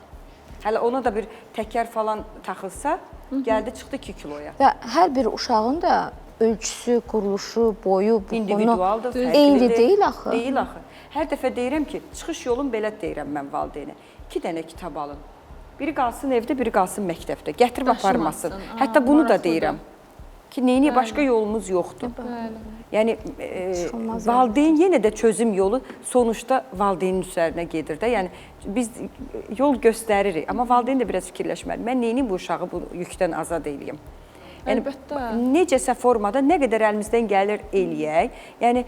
Hələ ona da bir təkər falan taxılsa, gəldi çıxdı 2 kiloya. Və hər bir uşağın da ölçüsü, quruluşu, boyu, individualdır, eyni deyil axı. Deyil axı. Hər dəfə deyirəm ki, çıxış yolun belə deyirəm mən valideynə. 2 dənə kitab alın. Biri qalsın evdə, biri qalsın məktəbdə. Gətirib aparmasın. Hətta bunu da deyirəm ki, neyniyə başqa yolumuz yoxdur. Yəni valideyn yenə də çözüm yolu sonuçda valideynin üzərinə gedir də. Yəni biz yol göstəririk, amma valideyn də biraz fikirləşməli. Mən neyniyim bu uşağı bu yükdən azad eləyim? Yəni necəsə formada nə qədər əlimizdən gəlir eləyək. Yəni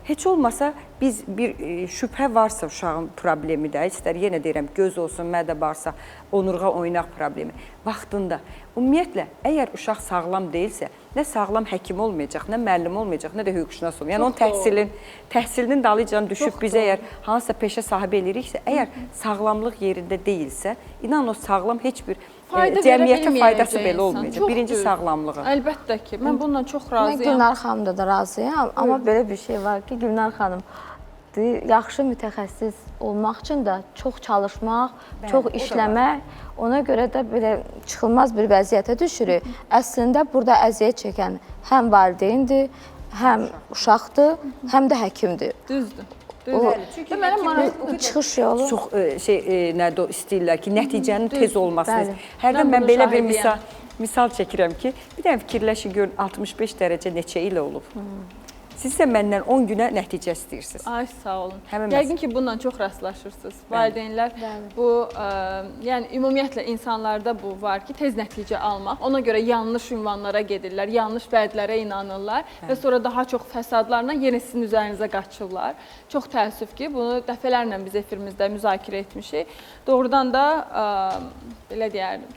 heç olmasa biz bir şübhə varsa uşağın problemi də, istər yenə deyirəm göz olsun, mədə bağırsaq, onurğa oynaq problemi vaxtında. Ümumiyyətlə, əgər uşaq sağlam deyilsə, nə sağlam həkim olmayacaq, nə müəllim olmayacaq, nə də hüquqşünas olmayacaq. Yəni onun təhsilinin dalıcan düşüb biz əgər hansısa peşə sahibi eləyiriksə, əgər sağlamlıq yerində deyilsə, inan o sağlam heç bir cəmiyyətə faydası belə olmayacaq. Birinci sağlamlığı. Əlbəttə ki, mən bununla çox razıyam. Mən Gülnar xanımda da razıyam, amma belə bir şey var ki, Gülnar xanım, yaxşı mütəxəssis olmaq üçün də çox çalışmaq, çox işləmək, ona görə də belə çıxılmaz bir vəziyyətə düşürük. Əslində, burada əziyyət çəkən həm valideyndir, həm uşaqdır, həm də həkimdir. Düzdür. Çünki mənə çıxış yolu çox nədir istəyirlər ki, nəticənin tez olmasını. Hərdən mən belə bir misal çəkirəm ki, bir dənə fikirləşin görün 65 dərəcə neçə ilə olub. Siz isə məndən 10 günə nəticə istəyirsiniz. Ay, sağ olun. Yəqin ki, bununla çox rastlaşırsınız. Valideynlər bu, yəni ümumiyyətlə insanlarda bu var ki, tez nəticə almaq. Ona görə yanlış ünvanlara gedirlər, yanlış vədlərə inanırlar və sonra daha çox fəsadlarla yenə sizin üzərinizə qaçırlar. Çox təəssüf ki, bunu dəfələrlə biz efirimizdə müzakirə etmişik. Doğrudan da, belə deyərdim,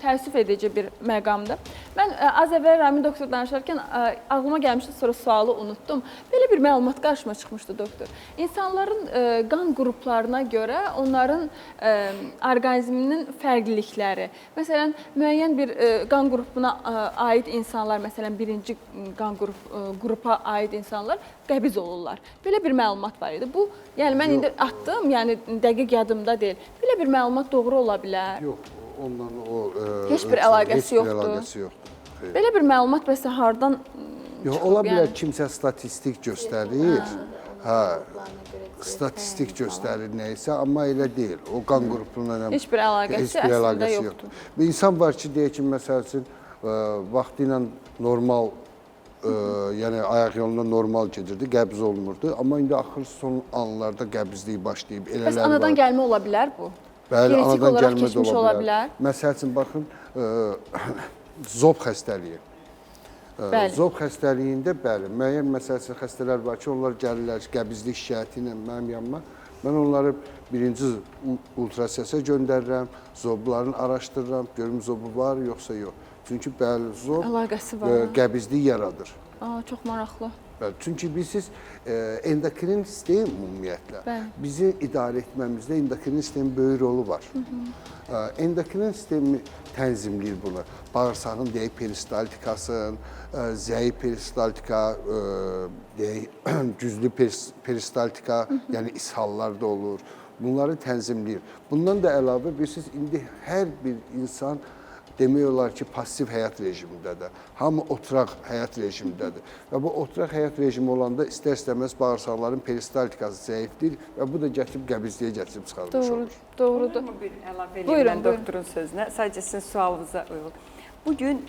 təəssüf edici bir məqamdır. Mən az əvvəl Ramin doktor danışarkən ağlıma gəlmişdi, sonra sualı unutdum. unutdum. Belə bir məlumat qarşıma çıxmışdı doktor. İnsanların qan qruplarına görə onların orqanizminin fərqlilikləri. Məsələn, müəyyən bir qan qrupuna aid insanlar, məsələn, birinci qan qrupa aid insanlar qəbiz olurlar. Belə bir məlumat var idi. Bu, yəni mən indi atdım, yəni dəqiq yadımda deyil. Belə bir məlumat doğru ola bilər. Yox, ondan o heç bir əlaqəsi yoxdur. Heç bir əlaqəsi yoxdur. Xeyr. Belə bir məlumat bəs hardan yox, çıxıb? Ola bilər yəni? Kimsə statistik göstərir. Hə, statistik göstərir nə isə, amma elə deyil. O qan qrupundan heç bir əlaqəsi əslində yoxdur. Bir insan var ki, deyək ki, məsəl üçün vaxtı ilə normal, yəni ayaq yolunda normal gedirdi, qəbz olmurdu. Amma indi axır son anlarda qəbizlik başlayıb, elələr var. Bəs anadan gəlmə ola bilər bu? Bəli, genetik anadan olaraq gəlmə də keçmiş ola bilər. Məsəl üçün, baxın, zob xəstəliyi. Bəli. Zob xəstəliyində, bəli, müəyyən məsəl üçün xəstələr var ki, onlar gəlirlər qəbizlik şikayəti ilə mənim yanıma. Mən onları birinci ultrasəsə göndərirəm, zoblarını araşdırıram, görüm zobu var yoxsa yox. Çünki bəli, zob əlaqəsi var, qəbizlik yaradır. Aa, çox maraqlı. Bəli, çünki bilirsiniz, endokrin sistem ümumiyyətlə, bəli, bizi idarə etməmizdə endokrin sistemin böyük rolu var. Endokrin sistemi tənzimləyir bunu. Bağırsağın deyək peristaltikasın, zəif peristaltika, deyək güclü peristaltika, yəni ishallar da olur. Bunları tənzimləyir. Bundan da əlavə bilirsiniz, indi hər bir insan demək olar ki, pasiv həyat rejimindədir. Hamı oturaq həyat rejimindədir. Və bu oturaq həyat rejimi olanda istər-istəməz bağırsaqların peristaltikası zəifdir və bu da gətirib qəbizliyə gətirib çıxarmış olur. Doğrudur. Bir əlavə eləyim mən doktorun sözünə. Sadəcə sizin sualınıza uyğun. Bugün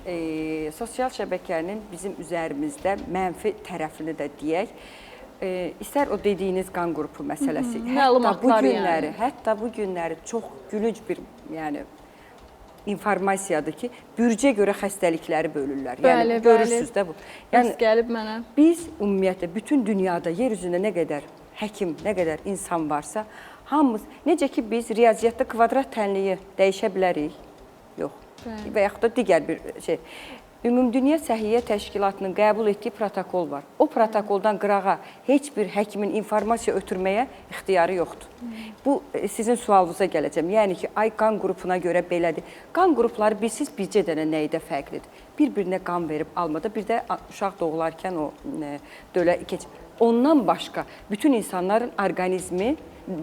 sosial şəbəkənin bizim üzərimizdə mənfi tərəfini də deyək. İstər o dediyiniz qan qrupu məsələsi. Hətta bu günləri, çox gülünc bir, yəni informasiyadır ki, bürcə görə xəstəlikləri bölürlər. Bəli, yəni, görürsünüz də bu. Yəni, gəlib mənə. Biz ümumiyyətlə bütün dünyada, yer üzündə nə qədər həkim, nə qədər insan varsa, hamımız, necə ki biz riyaziyyatda kvadrat tənliyi dəyişə bilərik? Yox. Bəli. Və yaxud da digər bir şey. Ümumdünya Səhiyyə Təşkilatının qəbul etdiyi protokol var. O protokoldan qırağa heç bir həkimin informasiya ötürməyə ixtiyarı yoxdur. Bu, sizin sualınıza gələcəm. Yəni ki, ay qan qrupuna görə belədir. Qan qrupları bilsiz bircə dənə nəydə fərqlidir? Bir-birinə qan verib almada, bir də uşaq doğularkən o dölə keçir. Ondan başqa bütün insanların orqanizmi,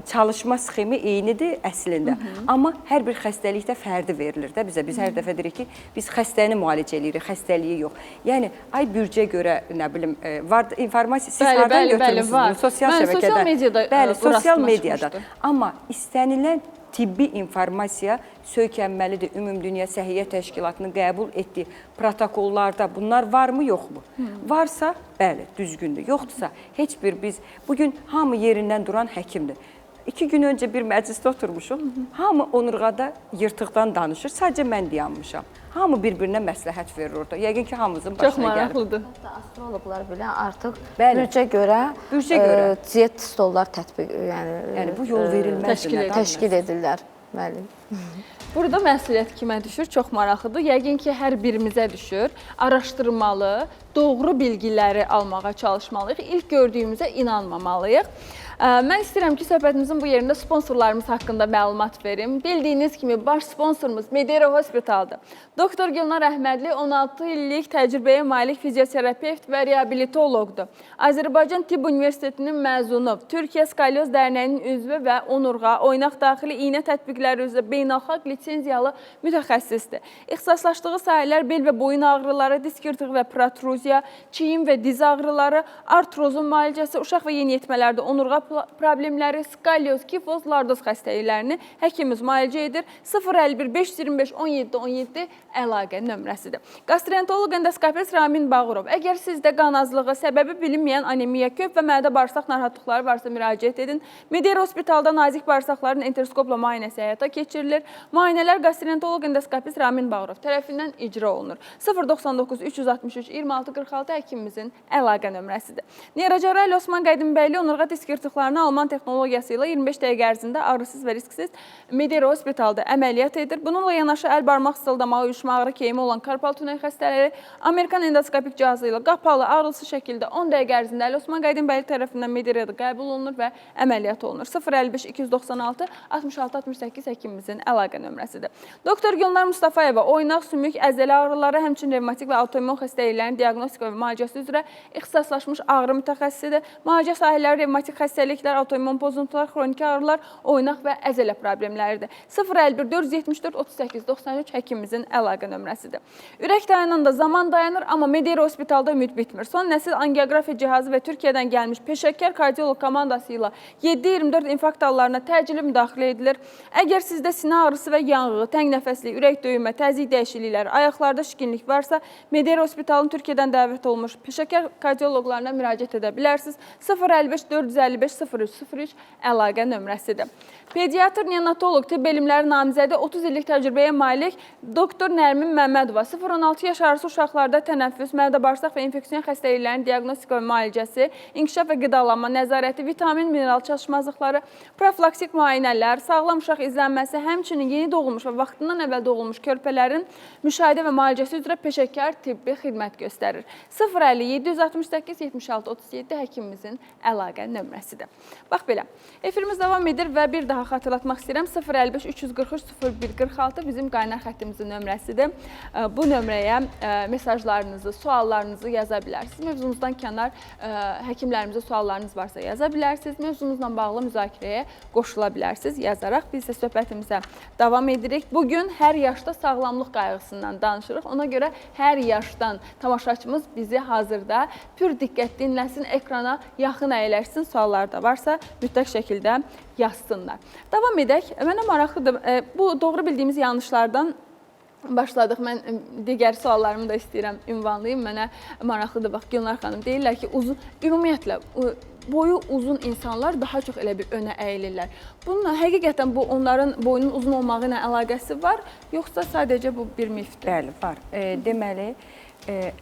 çalışma sxemi eynidir əslində. Amma hər bir xəstəlikdə fərdi verilir də bizə. Biz hər dəfə deyirik ki, biz xəstəni müalicə eləyirik, xəstəliyi yox. Yəni, ay bürcə görə, nə bilim, var informasiya, siz hardan götürmüsünüz bunu? Sosial şəbəkədə. Sosial mediada. Bəli, sosial mediada. Amma istənilən tibbi informasiya söykənməlidir. Ümumdünya Səhiyyə Təşkilatının qəbul etdiyi protokollarda bunlar varmı, yoxmu? Varsa, bəli, düzgündür. Yoxdursa, heç bir biz, bugün hamı yerindən duran həkimdir. 2 gün öncə bir məclisdə oturmuşuq. Hamı onurğada yırtıqdan danışır. Sadəcə mən dayanmışam. Hamı bir-birinə məsləhət verir orada. Yəqin ki, hamımızın başına gəlib. Çox maraqlıdır. Hətta astroloqlar belə artıq bürcə görə diyet stollar tətbiq, yəni bu yol verilməz. Təşkil edirlər. Bəli. Burada məsuliyyət kimə düşür? Çox maraqlıdır. Yəqin ki, hər birimizə düşür. Araşdırmalı, doğru bilgiləri almağa çalışmalıyıq. İlk gördüyümüzə inanmamalıyıq. Mən istəyirəm ki, söhbətimizin bu yerində sponsorlarımız haqqında məlumat verim. Bildiyiniz kimi baş sponsorumuz Medera Hospitaldır. Doktor Gülnar Əhmədli 16 illik təcrübəyə malik fizioterapevt və reabilitoloqdur. Azərbaycan Tibb Universitetinin məzunu, Türkiyə Skalyoz Dərnəyinin üzvü və onurğa, oynaq daxili iynə tətbiqləri üzrə beynəlxalq lisenziyalı mütəxəssisdir. İxtisaslaşdığı sahələr bel və boyun ağrıları, disk yırtığı və protruziya, çiyin və diz ağrıları, artrozun müalicəsi, uşaq və yeniyetmələrdə onurğa problemləri, skalyoz, kifoz, lardoz xəstəliklərini həkimimiz müalicə edir. 051 525 17 17 əlaqə nömrəsidir. Gastroenteroloq endoskopist Ramin Bağırov. Əgər sizdə qan azlığı, səbəbi bilinməyən anemiya, köp və mədə bağırsaq narahatlıqları varsa müraciət edin. Medera Hospitalda nazik bağırsaqların enteroskopla müayinəsi həyata keçirilir. Müayinələr gastroenteroloq endoskopist Ramin Bağırov tərəfindən icra olunur. 099 363 26 46 həkimimizin əlaqə nömrəsidir. Neyrocərrah Osman Qədimbəyli onurğa disk yırtıqları uşaqlarına Alman texnologiyası ilə 25 dəqiqə ərzində ağrısız və risksiz Medera Hospitalda əməliyyat edir. Bununla yanaşı əl barmaq sıldamağı, uyuşma, ağrı keyimi olan karpal tunel xəstələri Amerikan endoskopik cihazı ilə qapalı, ağrısız şəkildə 10 dəqiqə ərzində Əli Osman Qədimbəy tərəfindən Mederada qəbul olunur və əməliyyat olunur. 055 296 66 68 həkimimizin əlaqə nömrəsidir. Doktor Gülnar Mustafayeva oynaq, sümük, əzələ ağrıları, həmçinin revmatik və autoimmun xəstəliklərin diaqnostika və müalicəsi üzrə ixtisaslaşmış ağrı mütəxəssisidir. Müalicə sahələri revmatik xəstəliklər, autoimmun pozuntular, xroniki ağrılar, oynaq və əzələ problemləridir. 051 474 38 93 həkimimizin əlaqə nömrəsidir. Ürək dayananda zaman dayanır, amma Medera Hospitalda ümid bitmir. Son nəsil angioqrafiya cihazı və Türkiyədən gəlmiş peşəkar kardioloq komandası ilə 7/24 infarkt hallarına təcili müdaxilə edilir. Əgər sizdə sinə ağrısı və yanğı, təng nəfəslik, ürək döyünmə, təzyiq dəyişiklikləri, ayaqlarda şişkinlik varsa, Medera Hospitalın Türkiyədən dəvət olunmuş peşəkar kardioloqlarına müraciət edə bilərsiniz. 055 455 03 03 əlaqə nömrəsidir. Pediatr, neonatoloq, tibb elmləri namizədi, 30 illik təcrübəyə malik doktor Nərmin Məmmədova 0-16 yaş arası uşaqlarda tənəffüs, mədə-bağırsaq və infeksion xəstəliklərinin diaqnostika və müalicəsi, inkişaf və qidalanma nəzarəti, vitamin, mineral çatışmazlıqları, profilaktik müayinələr, sağlam uşaq izlənməsi, həmçinin yeni doğulmuş və vaxtından əvvəl doğulmuş körpələrin müşahidə və müalicəsi üzrə peşəkar tibbi xidmət göstərir. 050 768 76 37 həkimimizin əlaqə nömrəsidir. Bax belə, efirimiz davam edir və bir daha xatırlatmaq istəyirəm. 055 343 01 46 bizim qaynar xəttimizin nömrəsidir. Bu nömrəyə mesajlarınızı, suallarınızı yaza bilərsiniz. Mövzumuzdan kənar həkimlərimizə suallarınız varsa yaza bilərsiniz. Mövzumuzla bağlı müzakirəyə qoşula bilərsiniz yazaraq. Biz isə söhbətimizə davam edirik. Bugün hər yaşda sağlamlıq qayğısından danışırıq. Ona görə hər yaşdan tamaşaçımız bizi hazırda pür diqqət dinləsin, ekrana yaxın əyləşsin, suallar da varsa mütləq şəkildə yazsınlar. Davam edək. Mənə maraqlıdır. Bu doğru bildiyimiz yanlışlardan başladıq. Mən digər suallarımı da istəyirəm ünvanlayım. Mənə maraqlıdır. Bax, Gülnar xanım deyirlər ki, uzun, ümumiyyətlə boyu uzun insanlar daha çox elə bir önə əyilirlər. Bununla həqiqətən bu onların boyunun uzun olmağı ilə əlaqəsi var, yoxsa sadəcə bu bir mifdir? Bəli, var. Deməli,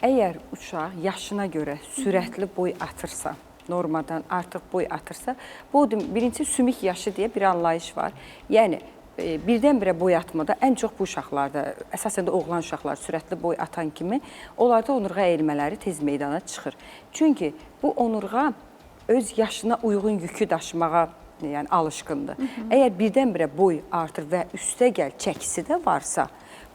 əgər uşaq yaşına görə sürətli boy atırsa, normadan artıq boy atırsa, bu birincisi sümük yaşı deyə bir anlayış var. Yəni birdən-birə boy atmada ən çox bu uşaqlarda, əsasən də oğlan uşaqlar sürətli boy atan kimi, onlarda onurğa əyilmələri tez meydana çıxır. Çünki bu onurğa öz yaşına uyğun yükü daşımağa yəni alışqındır. Əgər birdən-birə boy artır və üstəgəl çəkisi də varsa,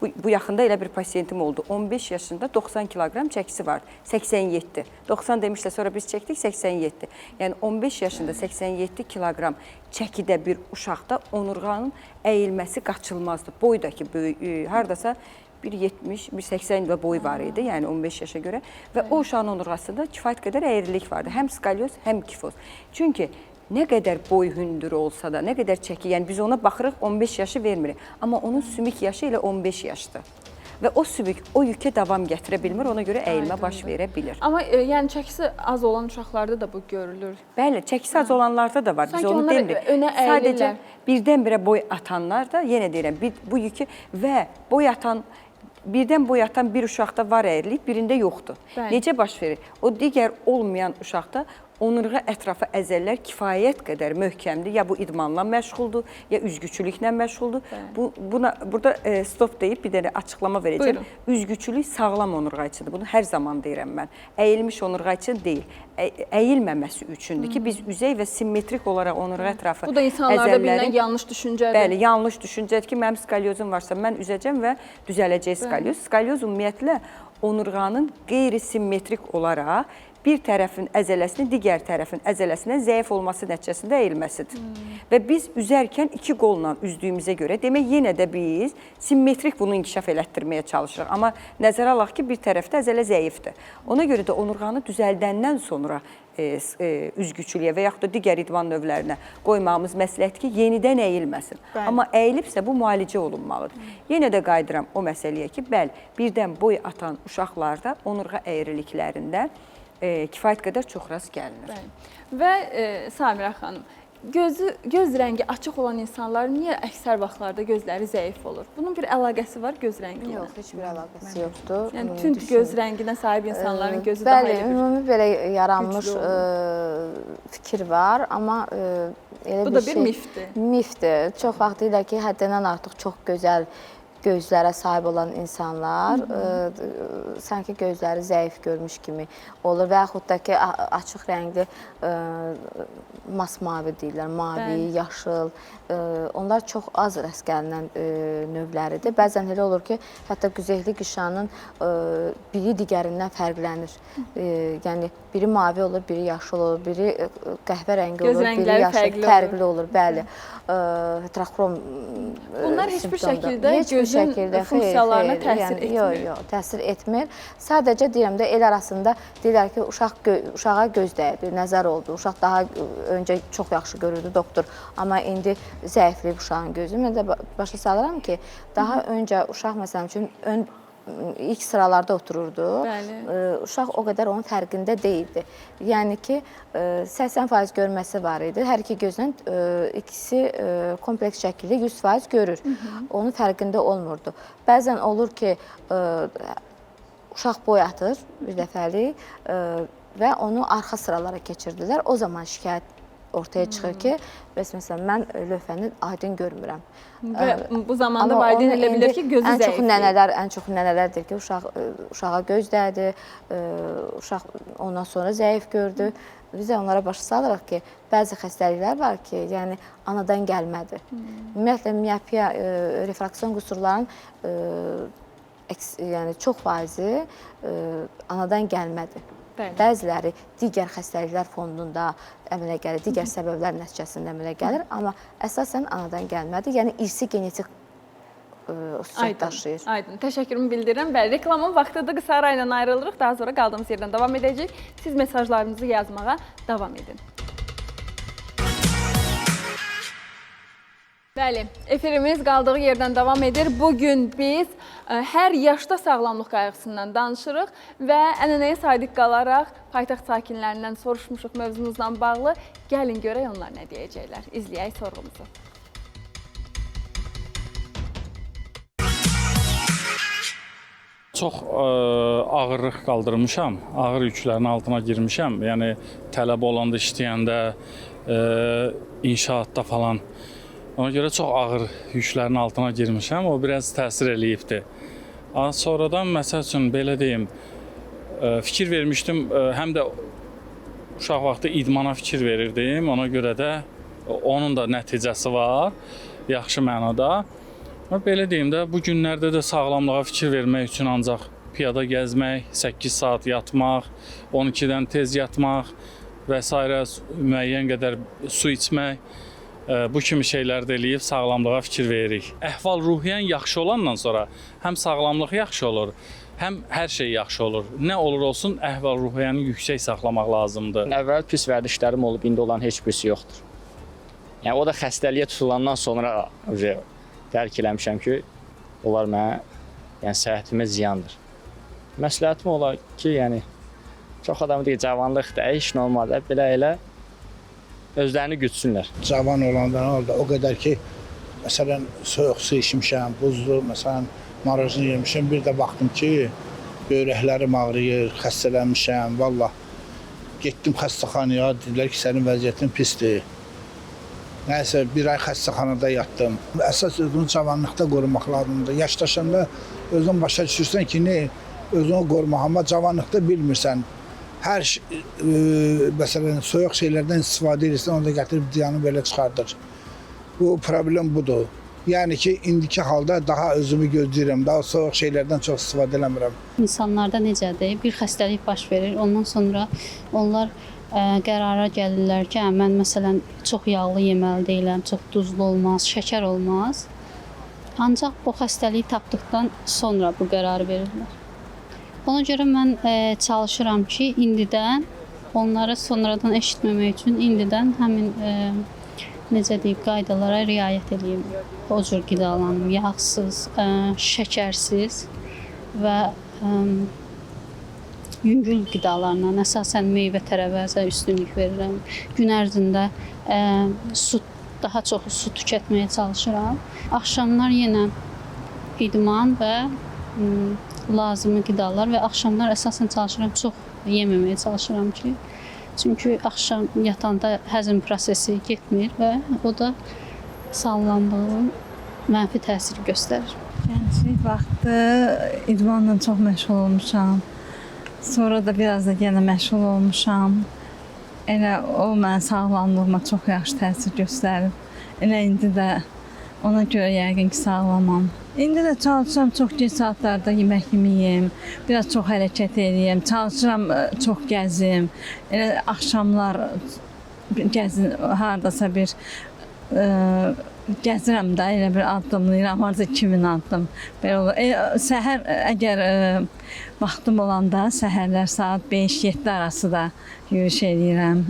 bu yaxında elə bir pasiyentim oldu. 15 yaşında 90 kiloqram çəkisi vardı. 87. 90 demişlə sonra biz çəkdik 87. Yəni 15 yaşında 87 kiloqram çəkidə bir uşaqda onurğanın əyilməsi qaçılmazdır. Boydakı böyük, hardasa 1,70, 1,80 və boyu var idi, yəni 15 yaşa görə və o uşağın onurğasında kifayət qədər əyrilik vardı. Həm skalyoz, həm kifoz. Çünki nə qədər boy hündür olsa da, nə qədər çəki, yəni biz ona baxırıq 15 yaşı vermirik. Amma onun sümük yaşı elə 15 yaşdır. Və o sümük o yükə davam gətirə bilmir, ona görə əyilmə baş verə bilir. Amma yəni çəkisi az olan uşaqlarda da bu görülür. Bəli, çəkisi az olanlarda da var. Biz Sanki onu onlar demirik. önə əyilirlər. Sadəcə birdən-birə boy atanlar da, yenə deyirəm, bu yükü və boy atan, birdən boy atan bir uşaqda var əyrilik, birində yoxdur. Bəli. Necə baş verir? O digər olmayan uşaqda onurğa ətrafı əzəllər kifayət qədər möhkəmdir. Ya bu idmanla məşğuldur, ya üzgüçülüklə məşğuldur. Buna burada stop deyib bir dənə açıqlama verəcəm. Buyurun. Üzgüçülük sağlam onurğa üçündür. Bunu hər zaman deyirəm mən. Əyilmiş onurğa üçün deyil, əyilməməsi üçündür ki, biz üzey və simmetrik olaraq onurğa ətrafı Bu da insanlarda əzəlləri bilinən yanlış düşüncədir. Bəli, yanlış düşüncədir ki, mənim skalyozum varsa mən üzəcəm və düzələcək skalyoz. Skalyoz ümumiyyətlə onurğanın qeyri-simmetrik olaraq bir tərəfin əzələsinin digər tərəfin əzələsindən zəif olması nəticəsində əyilməsidir. Və biz üzərkən iki qolla üzdüyümüzə görə, demək yenə də biz simmetrik bunu inkişaf elətdirməyə çalışırıq. Amma nəzərə alaq ki, bir tərəfdə əzələ zəifdir. Ona görə də onurğanı düzəldəndən sonra üzgüçülüyə və yaxud da digər idman növlərinə qoymağımız məsləhətdir ki, yenidən əyilməsin. Bəli. Amma əyilibsə bu müalicə olunmalıdır. Yenə də qayıdıram o məsələyə ki, bəli, birdən boy atan uşaqlarda onurğa əyriliklərində kifayət qədər çox rast gəlinir. Bəli. Və Samirə xanım, Göz rəngi açıq olan insanların niyə əksər vaxtlarda gözləri zəif olur? Bunun bir əlaqəsi var göz rəngi ilə. Yox, heç bir əlaqəsi yoxdur. Yəni tünd göz rənginə sahib insanların gözü daha Bəli, elə bir ümumi belə yaranmış fikir var, amma elə Bu bir da bir şey mifdir. Mifdir. Çox vaxt deyirlər ki, həddindən artıq çox gözəl gözlərə sahib olan insanlar sanki gözləri zəif görmüş kimi olur və yaxud da ki, açıq rəngli masmavi deyirlər, mavi, Bəli. yaşıl, onlar çox az rast gəlinən növləridir. Bəzən elə olur ki, hətta güzəkli qişanın biri digərindən fərqlənir. Yəni biri mavi olur, biri yaşıl olur, biri qəhvərəngi Göz olur, biri rəngləri yaşıl, fərqli olur. fərqli olur, bəli. Heteroxrom Bunlar heç bir simptomdur. şəkildə Heç bir gözün şəkildə, xeyr, funksiyalarına xeyr, təsir yəni, etmir. Yox, yox, təsir etmir. Sadəcə deyirəm də el arasında deyirlər ki, uşağa göz dəydi, nəzər oldu. Uşaq daha öncə çox yaxşı görürdü doktor, amma indi zəifləyib uşağın gözü. Mən də başa salıram ki, daha öncə uşaq məsələn üçün ilk sıralarda otururdu. Bəli. Uşaq o qədər onun fərqində deyildi. Yəni ki, 80% görməsi var idi. Hər iki gözlə ikisi kompleks şəkildə 100% görür. Onun fərqində olmurdu. Bəzən olur ki, uşaq boy atır bir dəfəlik və onu arxa sıralara keçirdilər. O zaman şikayət ortaya çıxır ki, bəs məsələn mən lövhəni aydın görmürəm. Və bu zamanda Amma valideyn onu elə bilir indi ki, gözü ən çox zəifləyib. nənələr, ən çox nənələr deyir ki, uşağa göz dəydi, uşaq ondan sonra zəif gördü. Biz də onlara başa salırıq ki, bəzi xəstəliklər var ki, yəni anadan gəlmədir. Ümumiyyətlə miopiya, refraksion qüsurların yəni çox faizi anadan gəlmədir. Bəli. Bəziləri digər xəstəliklər fondunda əmələ gəlir, digər səbəblər nəticəsində əmələ gəlir, amma əsasən anadan gəlmədir. Yəni irsi genetik xüsusiyyət daşıyır. Aydın. Təşəkkürümü bildirirəm. Bəli, reklamın vaxtıdır. Qısa ara ilə ayrılırıq. Daha sonra qaldığımız yerdən davam edəcəyik. Siz mesajlarınızı yazmağa davam edin. Bəli, efirimiz qaldığı yerdən davam edir. Bugün biz hər yaşda sağlamlıq qayğısından danışırıq və ənənəyə sadiq qalaraq paytaxt sakinlərindən soruşmuşuq mövzumuzla bağlı. Gəlin görək onlar nə deyəcəklər. İzləyək sorğumuzu. Çox ağırlıq qaldırmışam, ağır yüklərin altına girmişəm. Yəni tələbə olanda, işləyəndə, inşaatda falan. Ona görə çox ağır yüklərin altına girmişəm. O biraz təsir eləyibdi. Sonradan məsəl üçün belə deyim, fikir vermişdim, həm də uşaq vaxtı idmana fikir verirdim. Ona görə də onun da nəticəsi var, yaxşı mənada. Amma belə deyim də, bu günlərdə də sağlamlığa fikir vermək üçün ancaq piyada gəzmək, 8 saat yatmaq, 12-dən tez yatmaq və s. müəyyən qədər su içmək, bu kimi şeylər də eləyib sağlamlığa fikir veririk. Əhval-ruhiyyən yaxşı olandan sonra həm sağlamlıq yaxşı olur, həm hər şey yaxşı olur. Nə olur olsun, əhval-ruhiyyəni yüksək saxlamaq lazımdır. Əvvəl pis vərdişlərim olub, indi olan heç birisi yoxdur. Yəni o da xəstəliyə tutulandan sonra dərk eləmişəm ki, onlar mənə, yəni səhhətimə ziyandır. Məsləhətim olar ki, yəni çox adam deyir cavanlıqdır, iş normaldır, belə elə özlərini gütsünlər. Cavan olanda nə oldu? O qədər ki, məsələn, soyuq su içmişəm, buzlu, məsələn, marajını yemişəm. Bir də baxdım ki, böyrəklərim ağrıyır, xəstələnmişəm, vallah. Getdim xəstəxanaya, dedilər ki, sənin vəziyyətin pisdir. Nəysə, bir ay xəstəxanada yatdım. Əsas özünü cavanlıqda qorumaq lazımdır. Yaşlaşanda özün başa düşürsən ki, nə, özünü qorumaq, amma cavanlıqda bilmirsən. Hər məsələn, soyuq şeylərdən istifadə edirsən, onu da gətirib ziyanı belə çıxardır. Bu problem budur. Yəni ki, indiki halda daha özümü gözləyirəm, daha soyuq şeylərdən çox istifadə eləmirəm. İnsanlarda necədir? Bir xəstəlik baş verir, ondan sonra onlar qərara gəlirlər ki, mən məsələn çox yağlı yeməli deyiləm, çox duzlu olmaz, şəkər olmaz. Ancaq o xəstəliyi tapdıqdan sonra bu qərarı verirlər. Ona görə mən çalışıram ki, indidən onları sonradan eşitməmək üçün indidən həmin necə deyim, qaydalara riayət edeyim. O cür qidalanım, yağsız, şəkərsiz və Yüngül qidalarla, əsasən meyvə tərəvəzə üstünlük verirəm. Gün ərzində su, daha çox su tükətməyə çalışıram. Axşamlar yenə idman və lazımi qidalar və axşamlar əsasən çalışıram çox yeməməyə çalışıram ki, çünki axşam yatanda həzm prosesi getmir və o da sağlamlığın mənfi təsir göstərir. Gənclik vaxtı idmanla çox məşğul olmuşam. Sonra da biraz da yenə məşğul olmuşam. Elə o mənim sağlamlığıma çox yaxşı təsir göstərib. Elə indi də ona görə yəqin ki, sağlamam. İndi də çalışıram çox gec saatlarda yemək yeməyim, biraz çox hərəkət eləyim, çalışıram çox gəzim. Elə axşamlar gəzin hardasa bir gəzirəm də, elə bir addımlayıram, harca 2000 addım. Belə olur. Səhər əgər vaxtım olanda səhərlər saat 5-7 arası da yürüyüş eləyirəm.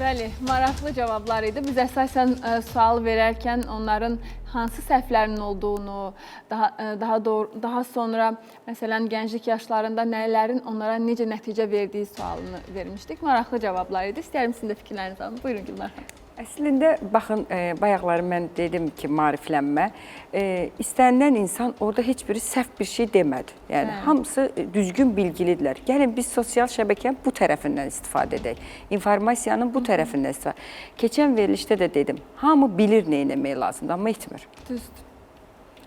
Bəli, maraqlı cavablar idi. Biz əsasən sual verərkən onların hansı səhvlərinin olduğunu, daha sonra məsələn gənclik yaşlarında nələrin onlara necə nəticə verdiyi sualını vermişdik. Maraqlı cavablar idi. İstəyərəm sizin də fikirlərinizi alım. Buyurun Gülnar xanım. Əslində baxın, bayaqları mən dedim ki, maariflənmə, istənilən insan orada heç biri səhv bir şey demədi. Yəni hamısı düzgün bilgilidirlər. Gəlin biz sosial şəbəkənin bu tərəfindən istifadə edək. İnformasiyanın bu tərəfindən istifadə. Keçən verilişdə də dedim, hamı bilir nə etmək lazımdır, amma etmir. Düzdür.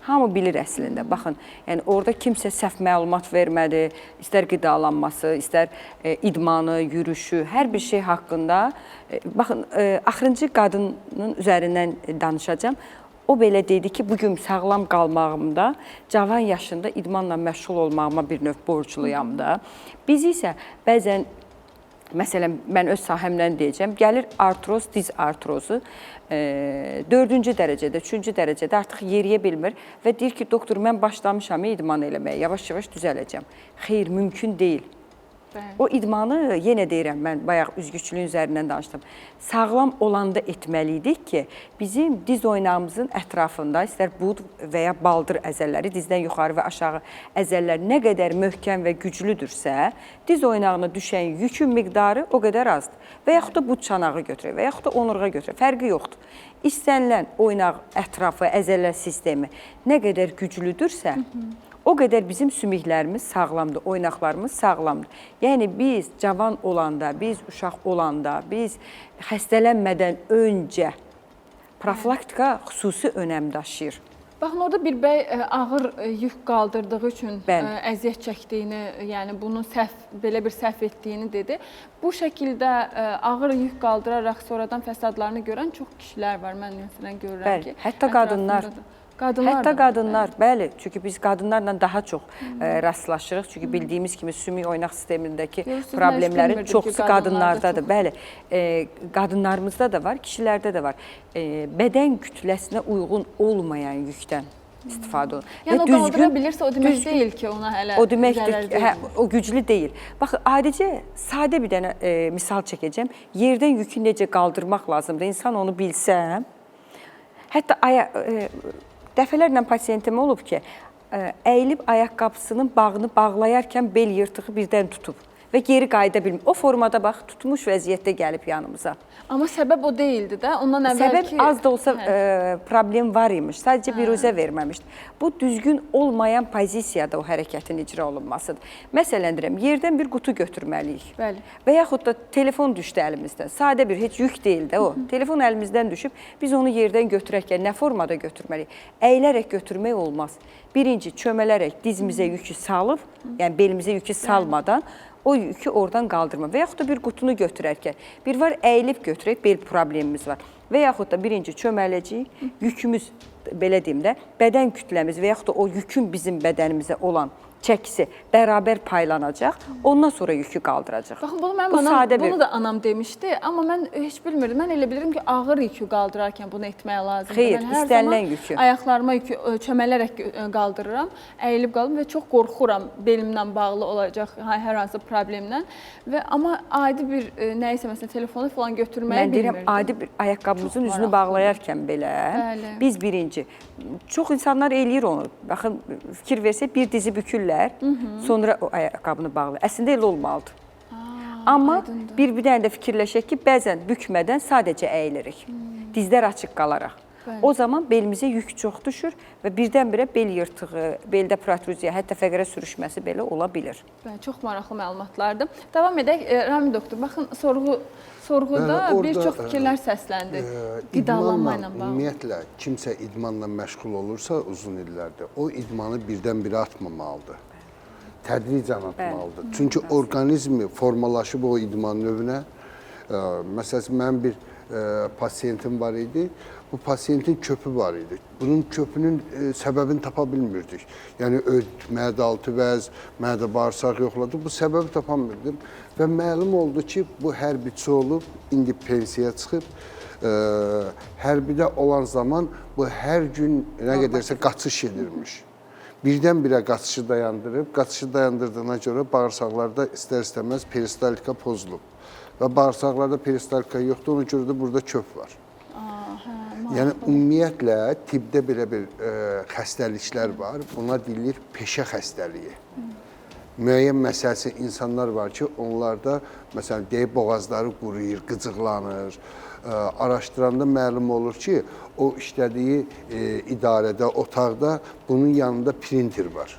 Hamı bilir əslində. Baxın, yəni orada kimsə səhv məlumat vermədi, istər qidalanması, istər idmanı, yürüşü, hər bir şey haqqında. Baxın, axırıncı qadının üzərindən danışacağam. O belə dedi ki, bugün sağlam qalmağımda, cavan yaşında idmanla məşğul olmağıma bir növ borcluyam da. Biz isə bəzən, məsələn, mən öz sahəmdən deyəcəm, gəlir artroz, diz artrozu, 4-cü dərəcədə, 3-cü dərəcədə artıq yeriyə bilmir və deyir ki, doktor, mən başlamışam idman eləməyə, yavaş-yavaş düzələcəm. Xeyr, mümkün deyil. Bəli. O idmanı, yenə deyirəm, mən bayaq üzgüçülüyün üzərindən danışdım. Sağlam olanda etməliydik ki, bizim diz oynağımızın ətrafında, istər bud və ya baldır əzəlləri, dizdən yuxarı və aşağı əzəllər nə qədər möhkəm və güclüdürsə, diz oynağına düşən yükün miqdarı o qədər azdır. Və yaxud da bud çanağı götürək və yaxud da onurğa götürək, fərqi yoxdur. İstənilən oynaq ətrafı, əzələ sistemi nə qədər güclüdürsə, o qədər bizim sümüklərimiz sağlamdır, oynaqlarımız sağlamdır. Yəni biz cavan olanda, biz uşaq olanda, biz xəstələnmədən öncə profilaktika xüsusi önəm daşıyır. Baxın, orada bir bəy ağır yük qaldırdığı üçün əziyyət çəkdiyini, yəni bunu belə bir səhv etdiyini dedi. Bu şəkildə ağır yük qaldıraraq sonradan fəsadlarını görən çox kişilər var. Mən məsələn görürəm ki, hətta qadınlar. Qadınlar hətta qadınlar, bəli. Çünki biz qadınlarla daha çox rastlaşırıq. Çünki bildiyimiz kimi sümük oynaq sistemindəki problemlərin çoxusu qadınlardadır. Bəli, qadınlarımızda da var, kişilərdə də var. Bədən kütləsinə uyğun olmayan yükdən istifadə olunur. Yəni o qaldıra bilirsə, o demək deyil ki, ona hələ o deməkdir ki, o güclü deyil. Baxın, adicə sadə bir dənə misal çəkəcəm. Yerdən yükü necə qaldırmaq lazımdır? İnsan onu bilsə, hətta dəfələrlə pasiyentim olub ki, əyilib ayaqqabısının bağını bağlayarkən bel yırtığı birdən tutub və geri qayıda bilmir. O formada bax, tutmuş vəziyyətdə gəlib yanımıza. Amma səbəb o deyildi də, ondan əvvəlki... Səbəb az da olsa problem var imiş, sadəcə biruzə verməmişdi. Bu, düzgün olmayan pozisiyada o hərəkətin icra olunmasıdır. Məsələn, deyirəm, yerdən bir qutu götürməliyik. Bəli. Və yaxud da telefon düşdü əlimizdən. Sadə bir, heç yük deyil də o. Telefon əlimizdən düşüb, biz onu yerdən götürərkən nə formada götürməliyik? Əyilərək götürmək olmaz. Birinci, çömələrək dizimizə yükü salıb, yəni belimizə yükü salmadan, o yükü oradan qaldırma. Və yaxud da bir qutunu götürərkən, bir var əyilib götürək, bel problemimiz var. Və yaxud da birinci çömələcəyik, yükümüz, belə deyim də, bədən kütləmiz və yaxud da o yükün bizim bədənimizə olan çəkisi bərabər paylanacaq, ondan sonra yükü qaldıracaq. Baxın, bunu mənim anam, bunu da anam demişdi, amma mən heç bilmirdim. Mən elə bilirdim ki, ağır yükü qaldırarkən bunu etmək lazımdır. Xeyr, istənilən yükü. Ayaqlarıma yükü çömələrək qaldırıram, əyilib qalım və çox qorxuram belimlə bağlı olacaq hər hansı problemlə. Və amma adi bir nəyisə, məsələn, telefonu falan götürməyi bilmirdim. Mən deyirəm, adi bir ayaqqabımızın üzünü bağlayarkən belə, biz birinci Birinci. Çox insanlar eləyir onu. Baxın, fikir versək bir dizi bükürlər, sonra o ayaqqabını bağlayır. Əslində elə olmalıdır. Amma bir dənə də fikirləşək ki, bəzən bükmədən sadəcə əyilirik. Dizlər açıq qalaraq. Bəli. O zaman belimizə yük çox düşür və birdən-birə bel yırtığı, beldə protruziya, hətta fəqərə sürüşməsi belə ola bilir. Bəli, çox maraqlı məlumatlardır. Davam edək. Ramin doktor, baxın, sorğuda bəli, bir çox fikirlər səsləndi. Qidalanma ilə bağlı. Ümumiyyətlə, kimsə idmanla məşğul olursa uzun illərdir, o idmanı birdən-birə atmamalıdır. Tədricən atmalıdır. Bəli. Çünki orqanizmi formalaşıb o idman növünə. Məsələn, mənim bir pasiyentim var idi. Bu pasiyentin köpü var idi. Bunun köpünün səbəbini tapa bilmirdik. Yəni, mədə altı vəz, mədə bağırsaq yoxladı. Bu səbəbi tapamırdım. Və məlum oldu ki, bu hərbiçi olub, indi pensiyaya çıxıb. Hərbidə olan zaman bu hər gün nə qədərsə qaçış edirmiş. Birdən-birə qaçışı dayandırıb, qaçışı dayandırdığına görə bağırsaqlarda istər-istəməz peristaltika pozulub. Və bağırsaqlarda peristaltika yoxdur, ona görə də burada köp var. Yəni, ümumiyyətlə, tibbdə belə bir xəstəliklər var, buna deyilir peşə xəstəliyi. Müəyyən məsələsi insanlar var ki, onlarda, məsələn, deyib boğazları quruyur, qıcıqlanır. Araşdıranda məlum olur ki, o işlədiyi idarədə, otaqda bunun yanında printer var.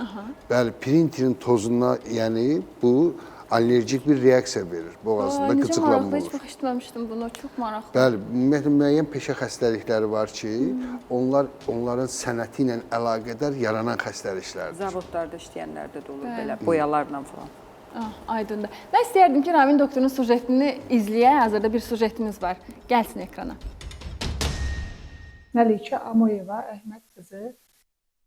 Aha. Bəli, printerin tozuna, yəni bu allergik bir reaksiya verir, boğazında qıcıqlanma olur. Heç vaxt eşitməmişdim bunu, çox maraqlı. Bəli, ümumiyyətlə, müəyyən peşə xəstəlikləri var ki, onlar onların sənəti ilə əlaqədar yaranan xəstəliklərdir. Zavodlarda işləyənlərdə də olur belə, boyalarla falan. Aydındır. Mən istəyərdim ki, Ramin doktorun sujetini izləyək. Hazırda bir sujetimiz var. Gəlsin ekrana. Məlikə Amoyeva, Əhməd qızı.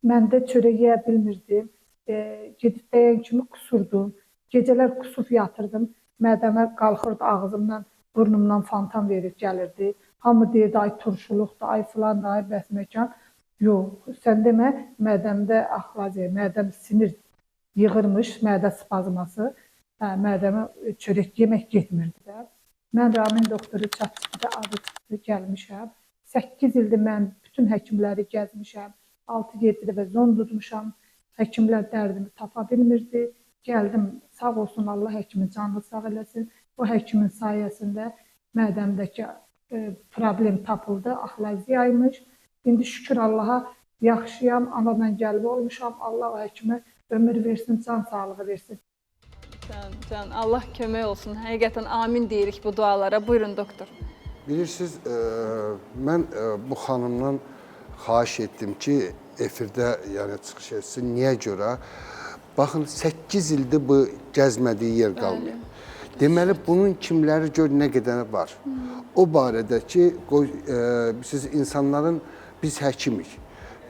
Mən də çörək yeyə bilmirdim. Gedib dəyən kimi qusurdum. Gecələr qusub yatırdım. Mədəmə qalxırdı ağzımdan, burnumdan fontan verib gəlirdi. Hamı deyirdi, ay turşuluqdur, ay filan da, ay bəsməkan. Yox, sən demə, mədəmdə axlaziya, mədəm sinir yığırmış, mədə spazması, mədəmə çörək yemək getmirdi də. Mən Ramin doktoru çatışdıda adı çıxdı, gəlmişəm. 8 ildir mən bütün həkimləri gəzmişəm. 6-7 dəfə zond tutmuşam. Həkimlər dərdimi tapa bilmirdi. Gəldim, sağ olsun Allah həkimin canını sağ eləsin. O həkimin sayəsində mədəmdəki problem tapıldı, axlaziyaymış. İndi şükür Allaha yaxşıyam, anadan gəlib olmuşam. Allah o həkimə ömür versin, can sağlığı versin. Can, can, Allah kömək olsun. Həqiqətən amin deyirik bu dualara. Buyurun doktor. Bilirsiniz, mən bu xanımdan xahiş etdim ki, efirdə yəni çıxış etsin. Niyə görə? Baxın, 8 ildir bu gəzmədiyi yer qalmayıb. Deməli, bunun kimləri gör nə qədər var. O barədə ki, siz insanların, biz həkimik,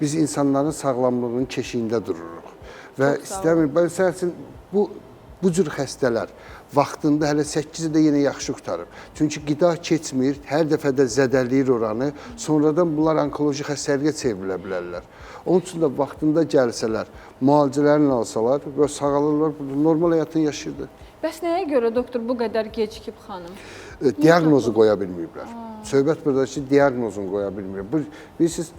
biz insanların sağlamlığının keşiyində dururuq. Və istəmir, məsəl üçün, bu cür xəstələr vaxtında hələ 8 ildə yenə yaxşı qurtarıb. Çünki qida keçmir, hər dəfə də zədələyir oranı, sonradan bunlar onkoloji xəstəliyə çevrilə bilərlər. Onun üçün də vaxtında gəlsələr, müalicələrini alsalar və sağalırlar, normal həyatını yaşayırdı. Bəs nəyə görə doktor bu qədər gecikib xanım? Diaqnozu qoya bilməyiblər. Söhbət burada ki, diaqnozunu qoya bilməyiblər. Bilirsiniz,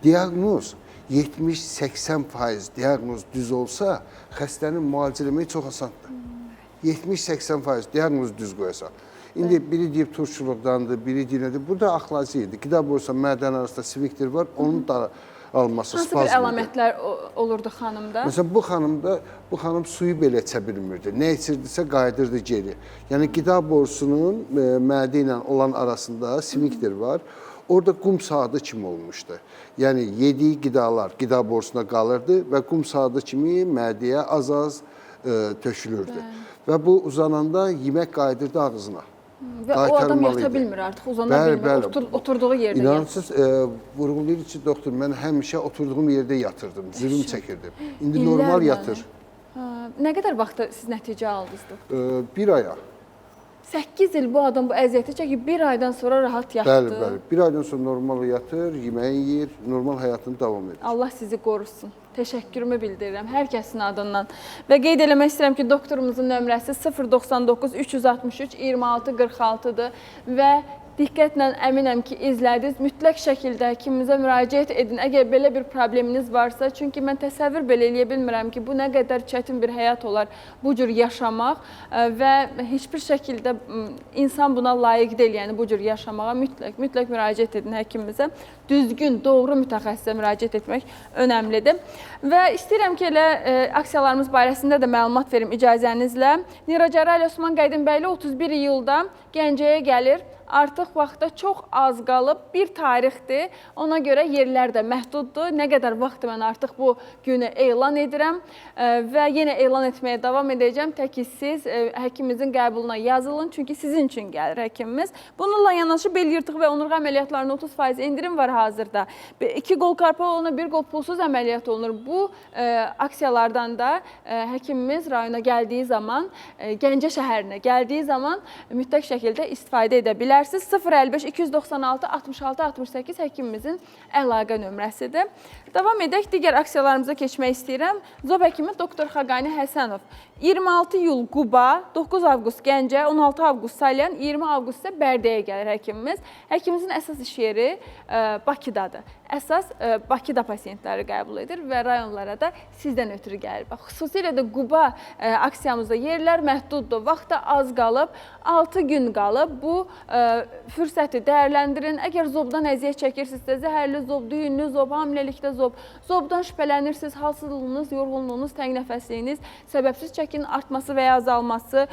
diaqnoz 70-80% diaqnoz düz olsa, xəstənin müalicə eləmək çox asandır. 70-80% diaqnoz düz qoyasan. İndi biri deyib turşuluqdandır, biri deyib nədir. Bu da axlaziyadır. Qida borusu mədənin arasında sfinkter var, onun da alması, hansı bir əlamətlər olurdu xanımda? Məsələn, bu xanımda, bu xanım suyu belə içə bilmirdi. Nə içirdisə qayıdırdı geri. Yəni, qida borusunun mədə ilə olan arasında sfinkter var. Orada qum saatı kimi olmuşdu. Yəni, yediyi qidalar qida borusuna qalırdı və qum saatı kimi mədəyə az-az tökülürdü. Bəli. Və bu uzananda yemək qayıdırdı ağzına. Və o adam yata bilmir artıq, uzana bilmir, bəli. Oturduğu yerdə İnanırsınız, vurğulayır ki, doktor, mən həmişə oturduğum yerdə yatırdım, zülüm çəkirdim. İndi İllərlə normal yatır. Nə qədər vaxtda siz nəticə aldınız, doktor? Bir aya. 8 il bu adam bu əziyyəti çəkib, bir aydan sonra rahat yatdı. Bəli, bəli. Bir aydan sonra normal yatır, yeməyi yeyir, normal həyatını davam edir. Allah sizi qorusun. Təşəkkürümü bildirirəm hər kəsin adından. Və qeyd eləmək istəyirəm ki, doktorumuzun nömrəsi 099 363 26 46-dır və Diqqətlə əminəm ki, izlədiniz. Mütləq şəkildə həkimimizə müraciət edin. Əgər belə bir probleminiz varsa, çünki mən təsəvvür belə eləyə bilmirəm ki, bu nə qədər çətin bir həyat olar bu cür yaşamaq və heç bir şəkildə insan buna layiq deyil, yəni bu cür yaşamağa mütləq müraciət edin həkimimizə. Düzgün, doğru mütəxəssisə müraciət etmək önəmlidir. Və istəyirəm ki, elə aksiyalarımız barəsində də məlumat verim icazənizlə. Neyrocərrahi Osman Qədimbəyli 31 iyulda Gəncəyə gəlir. Artıq vaxta çox az qalıb, bir tarixdir. Ona görə yerlər də məhduddur. Nə qədər vaxt mən artıq bu günü elan edirəm və yenə elan etməyə davam edəcəm. Tək ki siz həkimimizin qəbuluna yazılın, çünki sizin üçün gəlir həkimimiz. Bununla yanaşı bel yırtığı və onurğa əməliyyatlarında 30% endirim var hazırda. 2 qol karpal olunur, 1 qol pulsuz əməliyyat olunur. Bu aksiyalardan da həkimimiz rayona gəldiyi zaman, Gəncə şəhərinə gəldiyi zaman mütləq şəkildə istifadə edə bilərsiniz. 055 296 66 68 həkimimizin əlaqə nömrəsidir. Davam edək, digər aksiyalarımıza keçmək istəyirəm. Zob həkimi Dr. Xaqani Həsənov 26 iyul Quba, 9 avqust Gəncə, 16 avqust Salyan, 20 avqust isə Bərdəyə gəlir həkimimiz. Həkimimizin əsas iş yeri Bakıdadır. Əsas Bakıda pasiyentləri qəbul edir və rayonlara da sizdən ötürü gəlir. Bax, xüsusilə də Quba aksiyamızda yerlər məhduddur, vaxt da az qalıb, 6 gün qalıb. Bu fürsəti dəyərləndirin. Əgər zobdan əziyyət çəkirsinizsə, zəhərli zob, düyünlü zob, hamiləlikdə zob, zobdan şübhələnirsiniz, halsızlığınız, yorğunluğunuz, təngnəfəsliyiniz, səbəbsiz çəkinin artması və ya azalması,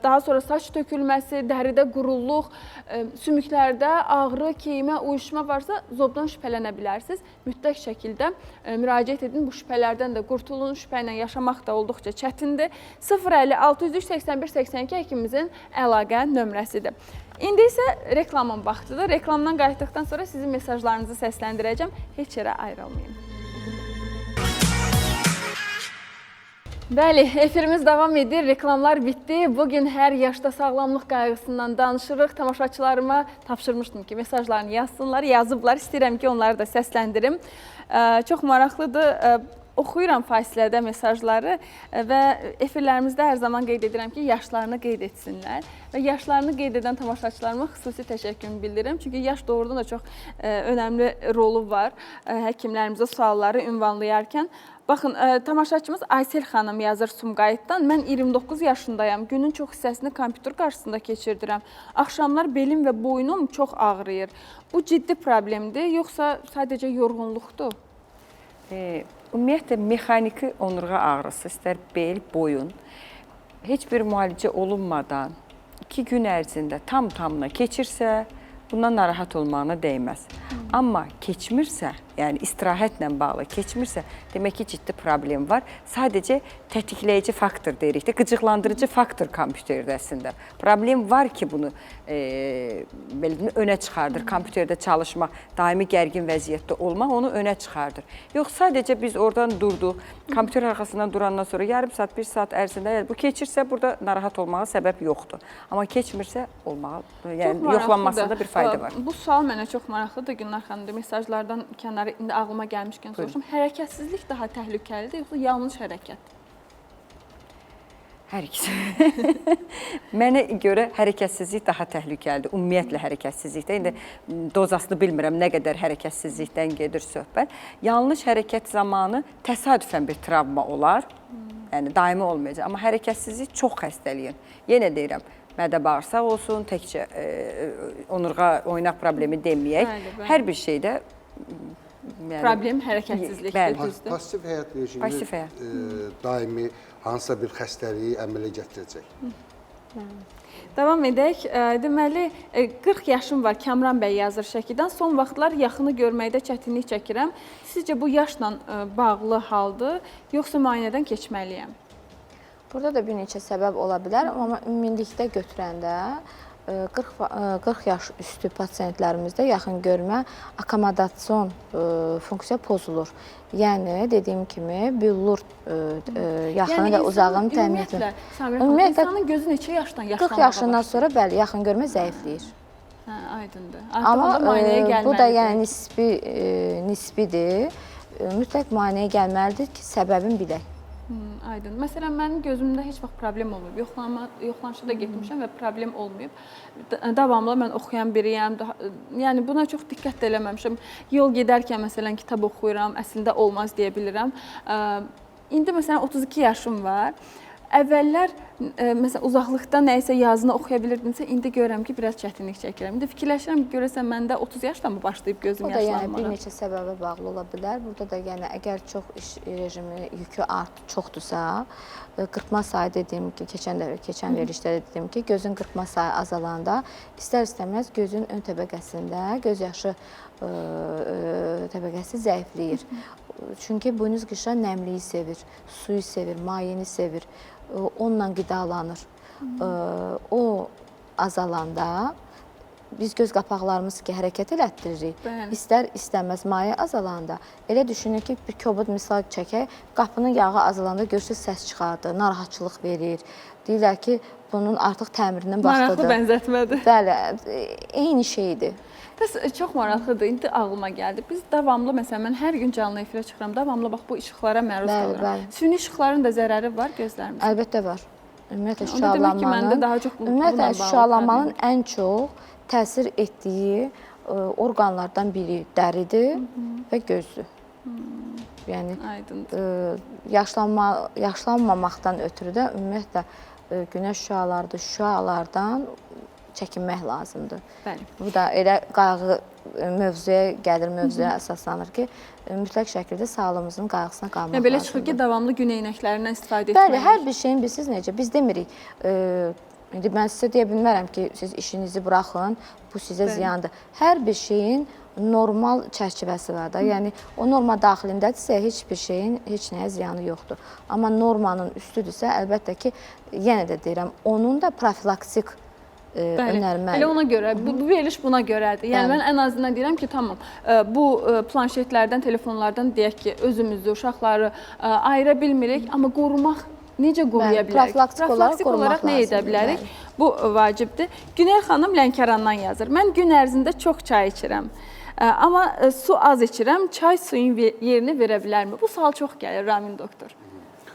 daha sonra saç tökülməsi, dəridə quruluq, sümüklərdə ağrı, keyimə, uyuşma varsa zobdan şübhələnə bilərsiniz. Mütləq şəkildə müraciət edin. Bu şübhələrdən də qurtulun. Şübhə ilə yaşamaq da olduqca çətindir. 050 603 81 82 həkimimizin əlaqə nömrəsidir. İndi isə reklamın vaxtıdır. Reklamdan qayıtdıqdan sonra sizin mesajlarınızı səsləndirəcəm. Heç yerə ayrılmayın. Bəli, efirimiz davam edir. Reklamlar bitdi. Bugün hər yaşda sağlamlıq qayğısından danışırıq. Tamaşaçılarıma tapşırmışdım ki, mesajlarını yazsınlar. Yazıblar. İstəyirəm ki, onları da səsləndirim. Çox maraqlıdır. Oxuyuram fasilədə mesajları və efirlərimizdə hər zaman qeyd edirəm ki, yaşlarını qeyd etsinlər. Və yaşlarını qeyd edən tamaşaçılarıma xüsusi təşəkkürümü bildirirəm. Çünki yaş doğrudan da çox önəmli rolu var həkimlərimizə sualları ünvanlayarkən. Baxın, tamaşaçımız Aysel xanım yazır Sumqayıtdan. Mən 29 yaşındayam. Günün çox hissəsini kompüter qarşısında keçirdirəm. Axşamlar belim və boynum çox ağrıyır. Bu ciddi problemdir, yoxsa sadəcə yorğunluqdur? Ümumiyyətlə, mexaniki onurğa ağrısı, istər bel, boyun, heç bir müalicə olunmadan 2 gün ərzində tam-tamına keçirsə, bundan narahat olmağına dəyməz. Amma keçmirsə, yəni istirahətlə bağlı keçmirsə, demək ki, ciddi problem var. Sadəcə tətikləyici faktor deyirik də, qıcıqlandırıcı faktor kompüterdə əslində. Problem var ki, bunu belə deyim, önə çıxardır. Kompüterdə çalışmaq, daimi gərgin vəziyyətdə olmaq onu önə çıxardır. Yox, sadəcə biz oradan durduq, kompüter arxasından durandan sonra yarım saat, 1 saat ərzində bu keçirsə, burada narahat olmağa səbəb yoxdur. Amma keçmirsə, olmağa, yəni yoxlanmasında bir fayda var. Bu sual mənə çox maraqlıdır, Gülnar xanım, mesajlardan kənarı indi ağlıma gəlmişkən soruşum. Hərəkətsizlik daha təhlükəlidir, yoxsa yanlış hərəkət? Hər ikisi. Mənə görə hərəkətsizlik daha təhlükəlidir. Ümumiyyətlə hərəkətsizlikdə. İndi dozasını bilmirəm, nə qədər hərəkətsizlikdən gedir söhbət. Yanlış hərəkət zamanı təsadüfən bir travma olar. Yəni daimi olmayacaq. Amma hərəkətsizlik çox xəstəliyin. Yenə deyirəm, mədə bağırsaq olsun, təkcə onurğa oynaq problemi deməyək. Bəli, bəli. Hər bir şeydə yəni, problem hərəkətsizlikdir, düzdür. Pasiv həyat rejimi daimi hansısa bir xəstəliyi əmələ gətirəcək. Davam edək. Deməli, 40 yaşım var, Kamran bəy yazır Şəkidən. Son vaxtlar yaxını görməkdə çətinlik çəkirəm. Sizcə bu yaşla bağlı haldır, yoxsa müayinədən keçməliyəm? Burada da bir neçə səbəb ola bilər, amma ümumilikdə götürəndə 40 yaş üstü pasiyentlərimizdə yaxın görmə akomodasiyon funksiya pozulur. Yəni, dediyim kimi, billur yaxını və uzağın təmin etmir. Ümumiyyətlə, insanın gözü neçə yaşdan yaşlanmağa 40 yaşından sonra, bəli, yaxın görmə zəifləyir. Hə, aydındır. Amma bu da yəni nisbidir. Mütləq müayinəyə gəlməlidir ki, səbəbini bilək. Aydın. Məsələn, mənim gözümdə heç vaxt problem olmayıb. Yoxlanışa da getmişəm və problem olmayıb. Davamlı mən oxuyan biriyəm. Yəni buna çox diqqət də eləməmişəm. Yol gedərkən məsələn kitab oxuyuram, əslində olmaz deyə bilirəm. İndi məsələn 32 yaşım var. Əvvəllər məsələn uzaqlıqda nəyisə yazını oxuya bilirdimsə, indi görürəm ki, biraz çətinlik çəkirəm. İndi fikirləşirəm ki, görəsən məndə 30 yaşdan mı başlayıb gözüm yaşlanmağa? O da yəni bir neçə səbəbə bağlı ola bilər. Burada da yəni əgər çox iş rejimi yükü çoxdursa, qırpma sayı dediyim ki, keçən verilişdə də dediyim ki, gözün qırpma sayı azalanda istər-istəməz gözün ön təbəqəsində göz yaşı təbəqəsi zəifləyir. Çünki buynuz qişa nəmliyi sevir, suyu sevir, mayeni sevir, onunla qidalanır. O azalanda biz göz qapaqlarımız ki, hərəkət elətdiririk, istər istəməz maye azalanda, elə düşünün ki, bir kobud misal çəkək, qapının yağı azalanda görürsünüz səs çıxardır, narahatçılıq verir. Deyirlər ki, bunun artıq təmirinin vaxtıdır. Maraqlı bənzətmədir. Bəli, eyni şeydir. Bəs çox maraqlıdır, indi ağlıma gəldi. Biz davamlı, məsələn, mən hər gün canlı efirə çıxıram, davamlı bax bu işıqlara məruz qalıram. Süni işıqların da zərəri var gözlərimizə. Əlbəttə var. Ümumiyyətlə, şüalanmanın ən çox təsir etdiyi orqanlardan biri dəridir və gözdür. Yəni, yaşlanmamaqdan ötürü də ümumiyyətlə günəş şüalardır, şüalardan çəkinmək lazımdır. Bəli. Bu da elə qayğı mövzuya gəlir, mövzuya əsaslanır ki, mütləq şəkildə sağlığımızın qayğısına qalmaq lazımdır. Belə çıxır ki, davamlı gün eynəklərindən istifadə etməliyik. Bəli, hər bir şeyin bilirsiniz necə, biz demirik, indi mən sizə deyə bilmərəm ki, siz işinizi buraxın, bu sizə ziyandır. Hər bir şeyin normal çərçivəsi var da, yəni o norma daxilindədirsə, heç bir şeyin heç nəyə ziyanı yoxdur. Amma normanın üstüdürsə, əlbəttə ki, yenə də deyirəm, onun da profilaktik önerməli. Elə ona görə, bu veriliş buna görədir. Yəni mən ən azından deyirəm ki, tamam, bu planşetlərdən, telefonlardan deyək ki, özümüzü, uşaqları ayıra bilmirik, amma qorumaq necə qoruya bilərik? Profilaktik olaraq nə edə bilərik? Bu vacibdir. Günel xanım Lənkərandan yazır. Mən gün ərzində çox çay içirəm, amma su az içirəm, çay suyun yerini verə bilərmi? Bu sual çox gəlir, Ramin doktor.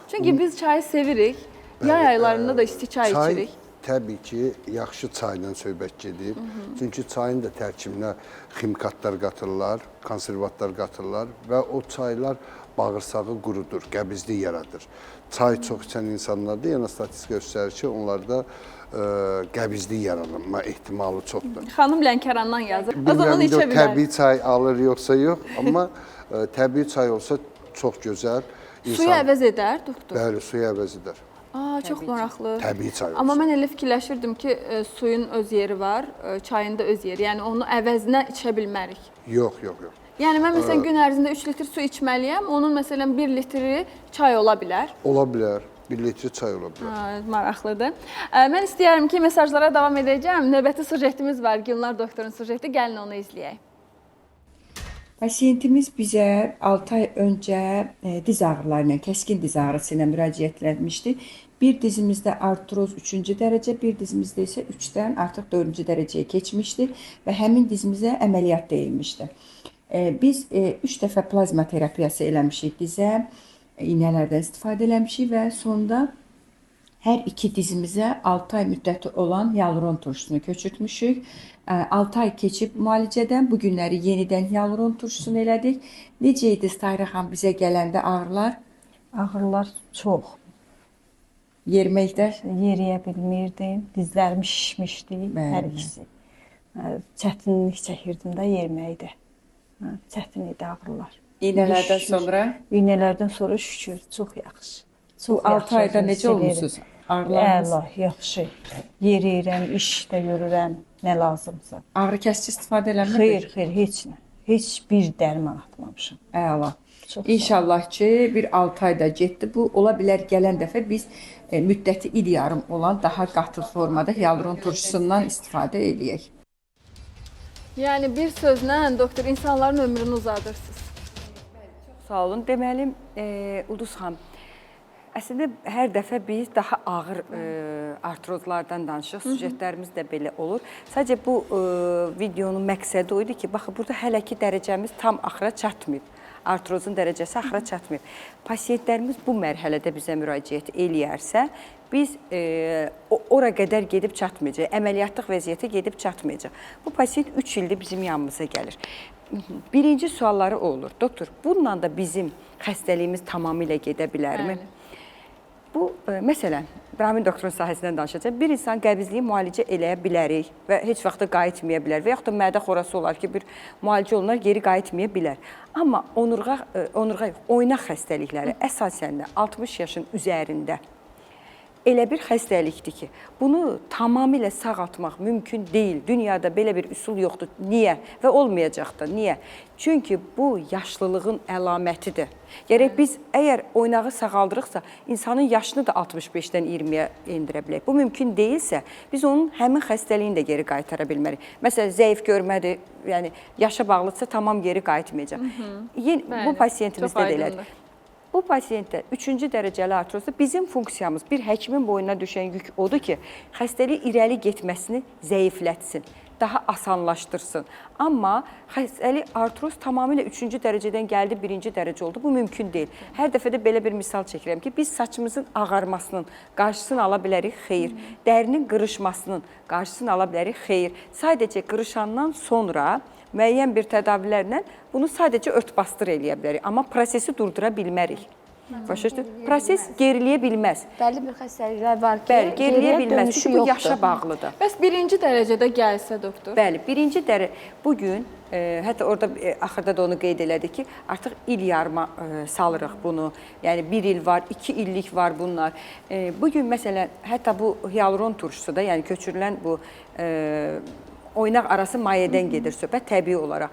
Çünki biz çayı sevirik, yay aylarında da isti çay içirik. Təbii ki, yaxşı çaydan söhbət gedir. Çünki çayın da tərkibinə ximikatlar qatırlar, konservatlar qatırlar və o çaylar bağırsağı qurudur, qəbizlik yaradır. Çay çox içən insanlarda, yəni statistika göstərir ki, onlarda qəbizlik yaranma ehtimalı çoxdur. Xanım Lənkərandan yazır. O zaman içə bilər. Təbii çay alır yoxsa yox, amma təbii çay olsa çox gözəl. Suyu əvəz edər, doktor? Bəli, suyu əvəz edər. Çox maraqlı. Təbii çay olsun. Amma mən elə fikirləşirdim ki, suyun öz yeri var, çayın da öz yeri. Yəni onu əvəzinə içə bilmərik. Yox, yox, yox. Yəni mən məsələn gün ərzində 3 litr su içməliyəm, onun məsələn 1 litri çay ola bilər. Ola bilər. 1 litr çay ola bilər. Maraqlıdır. Mən istəyirəm ki, mesajlara davam edəcəm. Növbəti sujetimiz var, Gülnar doktorun sujeti. Gəlin onu izləyək. Pasiyentimiz bizə 6 ay öncə diz ağrıları ilə, kəskin diz ağrısı ilə müraciət etmişdi. Bir dizimizdə artroz 3-cü dərəcə, bir dizimizdə isə 3-dən artıq 4-cü dərəcəyə keçmişdi və həmin dizimizə əməliyyat deyilmişdi. Biz 3 dəfə plazma terapiyası eləmişik dizə, iynələrdən istifadə eləmişik və sonda hər iki dizimizə 6 ay müddəti olan hialuron turşusunu köçürtmüşük. 6 ay keçib müalicədən, bu günləri yenidən hialuron turşusunu elədik. Necə idi Tahirə xanım bizə gələndə ağrılar? Ağrılar çox. Yeriməkdə? Yeriyə bilmirdim, dizlərim şişmişdi, hər ikisi. Çətinlik çəkirdim də yeriməkdə. Çətin idi ağrılar. İynələrdən sonra? İynələrdən sonra şükür, çox yaxşı. Bu 6 ayda necə olmuşsunuz? Ağrılarınız? Əla, yaxşı. Yeriyirəm, iş də görürəm, nə lazımsa. Ağrı kəsici istifadə eləmirdiniz? Xeyr, xeyr, heç nə. Heç bir dərman atmamışam. Əla. İnşallah ki, bir 6 ayda getdi. Bu, ola bilər gələn dəfə biz müddəti il yarım olan daha qatı formada hialuron turşusundan istifadə eləyək. Yəni, bir sözlə, doktor, insanların ömrünü uzadırsınız. Çox sağ olun. Deməli, Ulduz xanım, əslində, hər dəfə biz daha ağır artrozlardan danışırıq, süjetlərimiz də belə olur. Sadəcə bu videonun məqsədi o idi ki, baxın, burada hələ ki dərəcəmiz tam axıra çatmayıb. Artrozun dərəcəsi axıra çatmayıb. Pasientlərimiz bu mərhələdə bizə müraciət eləyərsə, biz ora qədər gedib çatmayacaq, əməliyyatlıq vəziyyətə gedib çatmayacaq. Bu pasient 3 ildir bizim yanımıza gəlir. Birinci sualları o olur. Doktor, bununla da bizim xəstəliyimiz tamamilə gedə bilərmi? Bəli. Bu, məsələn, Ramin doktorun sahəsindən danışacağam. Bir insan qəbizliyi müalicə eləyə bilərik və heç vaxt da qayıtmaya bilər və yaxud da mədə xorası olar ki, bir müalicə olunar, geri qayıtmaya bilər. Amma onurğa, onurğa yox, oynaq xəstəlikləri əsasən də 60 yaşın üzərində elə bir xəstəlikdir ki, bunu tamamilə sağaltmaq mümkün deyil. Dünyada belə bir üsul yoxdur. Niyə? Və olmayacaq da. Niyə? Çünki bu yaşlılığın əlamətidir. Gərək biz əgər oynağı sağaldırıqsa, insanın yaşını da 65-dən 20-yə endirə bilək. Bu mümkün deyilsə, biz onun həmin xəstəliyini də geri qaytara bilmərik. Məsələn, zəif görmədir, yəni yaşa bağlıdırsa tamam geri qayıtmayacaq. Bu pasientimizdə də elədir. Bu pasientdə 3-cü dərəcəli artrozda bizim funksiyamız, bir həkimin boynuna düşən yük odur ki, xəstəlik irəli getməsini zəiflətsin, daha asanlaşdırsın. Amma xəstəlik artroz tamamilə 3-cü dərəcədən gəldi, 1-ci dərəcə oldu. Bu mümkün deyil. Hər dəfə də belə bir misal çəkirəm ki, biz saçımızın ağarmasının qarşısını ala bilərik, xeyr. Dərinin qırışmasının qarşısını ala bilərik, xeyr. Sadəcə qırışandan sonra müəyyən bir tədavilərlə bunu sadəcə ört-basdır eləyə bilərik, amma prosesi durdura bilmərik. Başa düşdün? Proses geriliyə bilməz. Bəlli bir xəstəliklər var ki, Bəli, geriliyə bilməz. dönüşü Çünki bu yoxdur. yaşa bağlıdır. Bəs birinci dərəcədə gəlsə doktor? Bəli, birinci dərəcə bu gün hətta orada axırda da onu qeyd elədik ki, artıq il yarıma salırıq bunu. Yəni 1 il var, 2 illik var bunlar. Bu gün məsələn, hətta bu hialuron turşusu da, yəni köçürülən bu oynaq arası mayədən gedir söhbət təbii olaraq.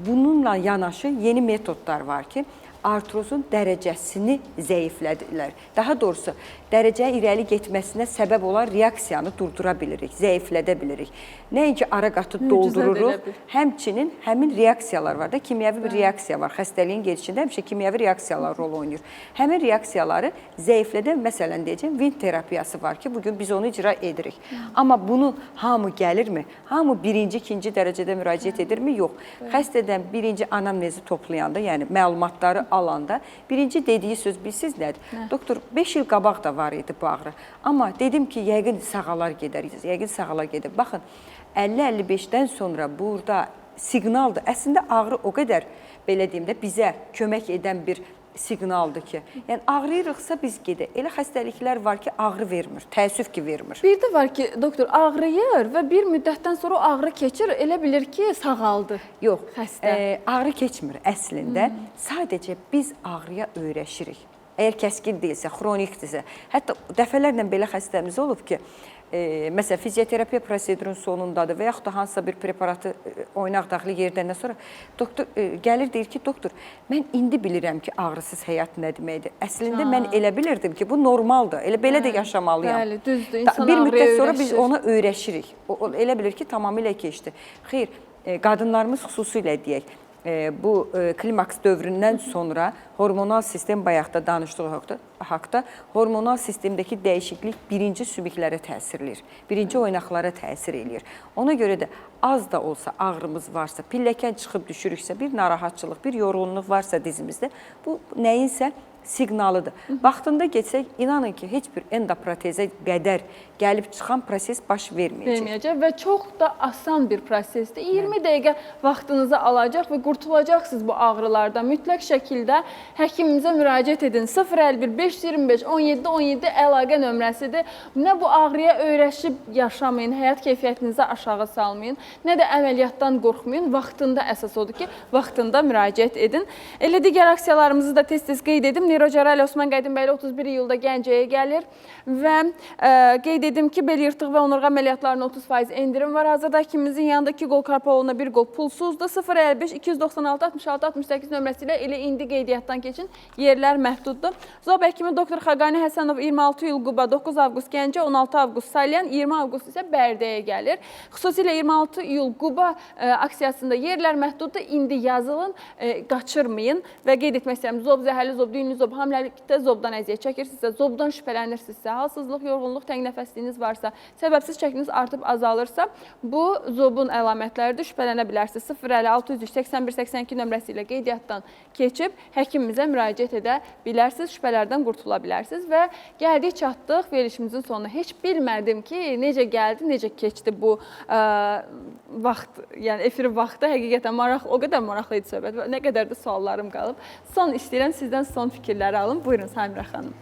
Bununla yanaşı yeni metodlar var ki, artrozun dərəcəsini zəiflədirlər. Daha doğrusu, dərəcəyə irəli getməsinə səbəb olan reaksiyanı durdura bilirik, zəiflədə bilirik. Nəinki ara qatı doldururuq, həmçinin həmin reaksiyalar var da, kimyəvi bir reaksiya var. Xəstəliyin gedişində həmişə kimyəvi reaksiyalar rol oynayır. Həmin reaksiyaları zəiflədən, məsələn deyəcəm, vint terapiyası var ki, bugün biz onu icra edirik. Amma bunu hamı gəlirmi? Hamı birinci, ikinci dərəcədə müraciət edirmi? Yox. Xəstədən birinci anamnezi toplayanda, yəni məlumatları alanda, birinci dediyi söz bilsiz nədir? Doktor, 5 il qabaq da var idi bu ağrı. Amma dedim ki, yəqin sağalar gedər, yəqin sağalar gedər. Baxın, 50-55-dən sonra burada siqnaldır. Əslində ağrı o qədər, belə deyim də, bizə kömək edən bir siqnaldır ki, yəni ağrıyırıqsa biz gedək. Elə xəstəliklər var ki, ağrı vermir, təəssüf ki, vermir. Bir də var ki, doktor, ağrıyır və bir müddətdən sonra o ağrı keçir, elə bilir ki, sağaldı. Yox, xəstə. Ağrı keçmir əslində. Sadəcə biz ağrıya öyrəşirik. Əgər kəskin deyilsə, xronikdirsə, hətta dəfələrlə belə xəstəmiz olub ki, məsələn, fizioterapiya prosedurun sonundadır və yaxud da hansısa bir preparatı oynaq daxili yerdəndən sonra doktor gəlir, deyir ki, doktor, mən indi bilirəm ki, ağrısız həyat nə deməkdir. Əslində mən elə bilirdim ki, bu normaldır, elə belə də yaşamalıyam. Bəli, düzdür, insan bir müddət sonra biz öyrəşir. ona öyrəşirik. O elə bilir ki, tamamilə keçdi. Xeyr, qadınlarımız xüsusilə deyək, bu klimaks dövründən sonra hormonal sistem, bayaq da danışdıq haqda, hormonal sistemdəki dəyişiklik birinci sümüklərə təsir eləyir, birinci oynaqlara təsir eləyir. Ona görə də az da olsa ağrımız varsa, pilləkən çıxıb düşürüksə, bir narahatçılıq, bir yorğunluq varsa dizimizdə, bu nəyinsə siqnalıdır. Vaxtında getsək, inanın ki, heç bir endoprotezə qədər gəlib çıxan proses baş verməyəcək. Verməyəcək və çox da asan bir prosesdir. 20 dəqiqə vaxtınızı alacaq və qurtulacaqsınız bu ağrılardan. Mütləq şəkildə həkimimizə müraciət edin. 051 525 17 17 əlaqə nömrəsidir. Nə bu ağrıya öyrəşib yaşamayın, həyat keyfiyyətinizi aşağı salmayın, nə də əməliyyatdan qorxmayın. Vaxtında əsas odur ki, vaxtında müraciət edin. Elə digər aksiyalarımızı da tez-tez qeyd edim. Neyrocerrahi Osman Qədimбəyli 31 iyulda Gəncəyə gəlir və qeyd edim ki, bel yırtığı və onurğa əməliyyatlarına 30% endirim var. Hazırda həkimimizin yanında 2 qol karpalonuna 1 qol pulsuzdur. 055 296 66 68 nömrəsi ilə elə indi qeydiyyatdan keçin. Yerlər məhduddur. Zob həkimi doktor Xaqani Həsənov 26 iyul Quba, 9 avqust Gəncə, 16 avqust Salyan, 20 avqust isə Bərdəyə gəlir. Xüsusilə 26 iyul Quba aksiyasında yerlər məhduddur. İndi yazılın, qaçırmayın və qeyd etmək istəyirəm. Zob zəhərli zob, düyünlü zob zob, hamiləlikdə zobdan əziyyət çəkirsinizsə, zobdan şübhələnirsinizsə, halsızlıq, yorğunluq, təngnəfəsliyiniz varsa, səbəbsiz çəkiniz artıb azalırsa, bu zobun əlamətləridir. Şübhələnə bilərsiniz. 050 603 81 82 nömrəsi ilə qeydiyyatdan keçib həkimimizə müraciət edə bilərsiniz, şübhələrdən qurtula bilərsiniz və gəldik çatdıq verilişimizin sonuna. Heç bilmədim ki, necə gəldi, necə keçdi bu vaxt, yəni efir vaxtı həqiqətən maraqlı, o qədər maraqlı idi söhbət və nə qədər də suallarım qalıb. Son istəyirəm sizdən son fikirləri alım. Buyurun Samirə xanım.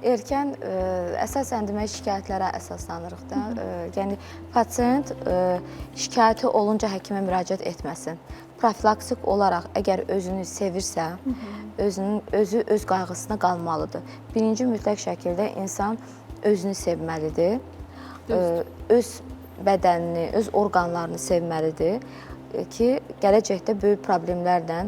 Erkən əsasən demək şikayətlərə əsaslanırıq da. Yəni pasiyent şikayəti olunca həkimə müraciət etməsin. Profilaktik olaraq əgər özünü sevirsə, özünün özü öz qayğısına qalmalıdır. Birinci mütləq şəkildə insan özünü sevməlidir. Öz bədənini, öz orqanlarını sevməlidir ki, gələcəkdə böyük problemlərlə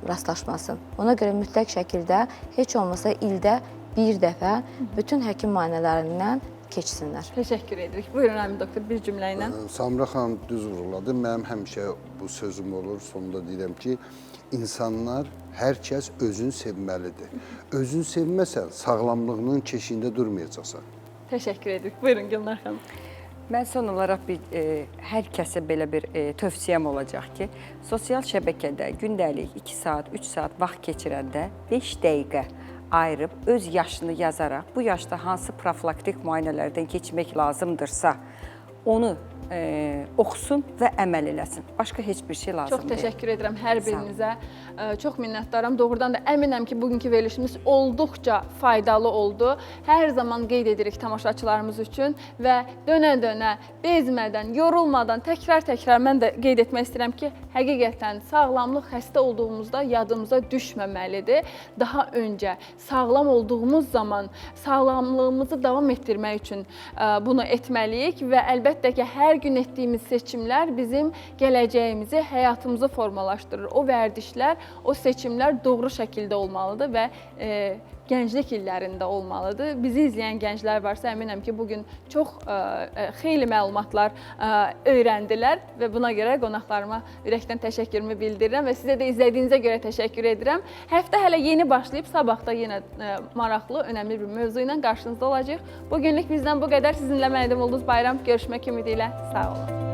rastlaşmasın. Ona görə mütləq şəkildə heç olmasa ildə bir dəfə bütün həkim müayinələrindən keçsinlər. Təşəkkür edirik. Buyurun Ramin doktor bir cümlə ilə. Samira xanım düz vurğuladı. Mənim həmişə bu sözüm olur. Sonunda deyirəm ki, insanlar, hər kəs özünü sevməlidir. Özünü sevməsən, sağlamlığının keşiyində durmayacaqsan. Təşəkkür edirik. Buyurun Gülnar xanım. Mən son olaraq bir hər kəsə belə bir tövsiyəm olacaq ki, sosial şəbəkədə gündəlik 2 saat, 3 saat vaxt keçirəndə 5 dəqiqə ayırıb öz yaşını yazaraq bu yaşda hansı profilaktik müayinələrdən keçmək lazımdırsa, onu oxusun və əməl eləsin. Başqa heç bir şey lazım Çox deyil. təşəkkür edirəm hər birinizə. Çox minnətdaram. Doğrudan da əminəm ki, bugünkü verilişimiz olduqca faydalı oldu. Hər zaman qeyd edirik tamaşaçılarımız üçün və dönə-dönə, bezmədən, yorulmadan təkrar-təkrar mən də qeyd etmək istəyirəm ki, həqiqətən sağlamlıq xəstə olduğumuzda yadımıza düşməməlidir. Daha öncə sağlam olduğumuz zaman sağlamlığımızı davam etdirmək üçün bunu etməliyik və əlbəttə ki, hər gün etdiyimiz seçimlər bizim gələcəyimizi, həyatımızı formalaşdırır. O vərdişlər, o seçimlər doğru şəkildə olmalıdır və gənclik illərində olmalıdır. Bizi izləyən gənclər varsa, əminəm ki, bugün çox xeyli məlumatlar öyrəndilər və buna görə qonaqlarıma ürəkdən təşəkkürümü bildirirəm və sizə də izlədiyinizə görə təşəkkür edirəm. Həftə hələ yeni başlayıb, sabah da yenə maraqlı, önəmli bir mövzu ilə qarşınızda olacağıq. Bugünlük bizdən bu qədər. Sizinlə mən idim Ulduz Bayram. Görüşmək ümidi ilə. Sağ olun.